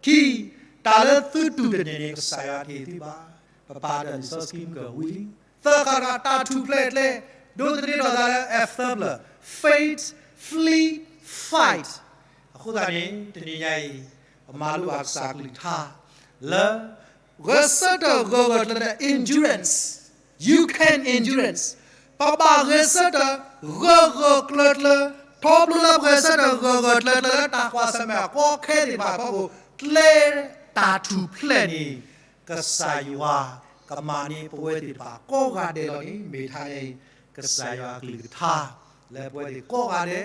ံ. ခံ, တၢ်လၢသုတူၢ်တန့ၢ်န့ၣ် ကစၢ်ယွၤတဟ့ၣ်သုဘၣ်. ပပာ်ဒီးလံာ်စီဆှံမုၢ်ကဝံၤလံ. သၢခါတခါ တၢ်ထူၣ်ဖျဲးအကျဲ, ဒိးသန့ၤထီၣ်သးလၢ F သၢဖျၢၣ်, faith, flee, fight. အဃိသတးန့ၣ် တနံၤညါအံၤ ပမၤလိဘၣ်ကစၢ်ကလုၢ်ကထါ လၢ ဂဲၤဆၢထၢၣ်ဂၢၢ်ဂၢၢ်ကျၢၤကျၢၤ endurance, you can endurance, ပဘၣ်ဂဲၤဆၢထၢၣ်ဂၢၢ်ဂၢၢ်ကျၢၤကျၢၤ, ထီဘိလၢပဂဲၤဆၢထၢၣ်ဂၢၢ်ဂၢၢ်ကျၢၤကျၢၤလၢတၢ်ကွၢ်ဆၢၣ်မဲာ်အကီအခဲသ့ၣ်တဖၣ်အဖီခိၣ်, ကျဲတၢ်ထူၣ်ဖျဲးန့ၣ် ကစၢ်ယွၤကမၤန့ၢ်ပဝဲသ့ၣ်တဖၣ်ကိးဂၤဒဲးလီၤန့ၣ် မ့ၢ်တဟါညါအံၤ ကစၢ်ယွၤအကလုၢ်ကထါ လၢပဝဲသ့ၣ်ကိးဂၤဒဲး ပက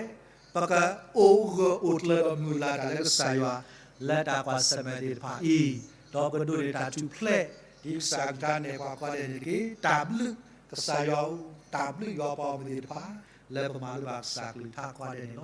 အိၣ်ဂၢၢ်အိၣ်ကျၢၤဒီးမုၢ်လၢ်တၢ်လၢကစၢ်ယွၤ လၢတၢ်ကွၢ်ဆၢၣ်မဲာ်သ့ၣ်တဖၣ်အံၤ, ဒီးပကဒိးန့ၢ်တၢ်ထူၣ်ဖျဲး ဒ်ကစၢ်ကလုၢ်ကထါနဲၣ်ပှၤကိးဂၤဒဲးန့ၣ်တက့ၢ်. တၢ်ဘျုးကစၢ်ယွၤဧၢ, တၢ်ဘျုးယွၤပှၤဂီၢ်မုၢ်သ့ၣ်တဖၣ် လၢပမၤလိဘၣ်ကစၢ်ကလုၢ်ကထါကိးဂၤဒဲးန့ၣ်လီၤ.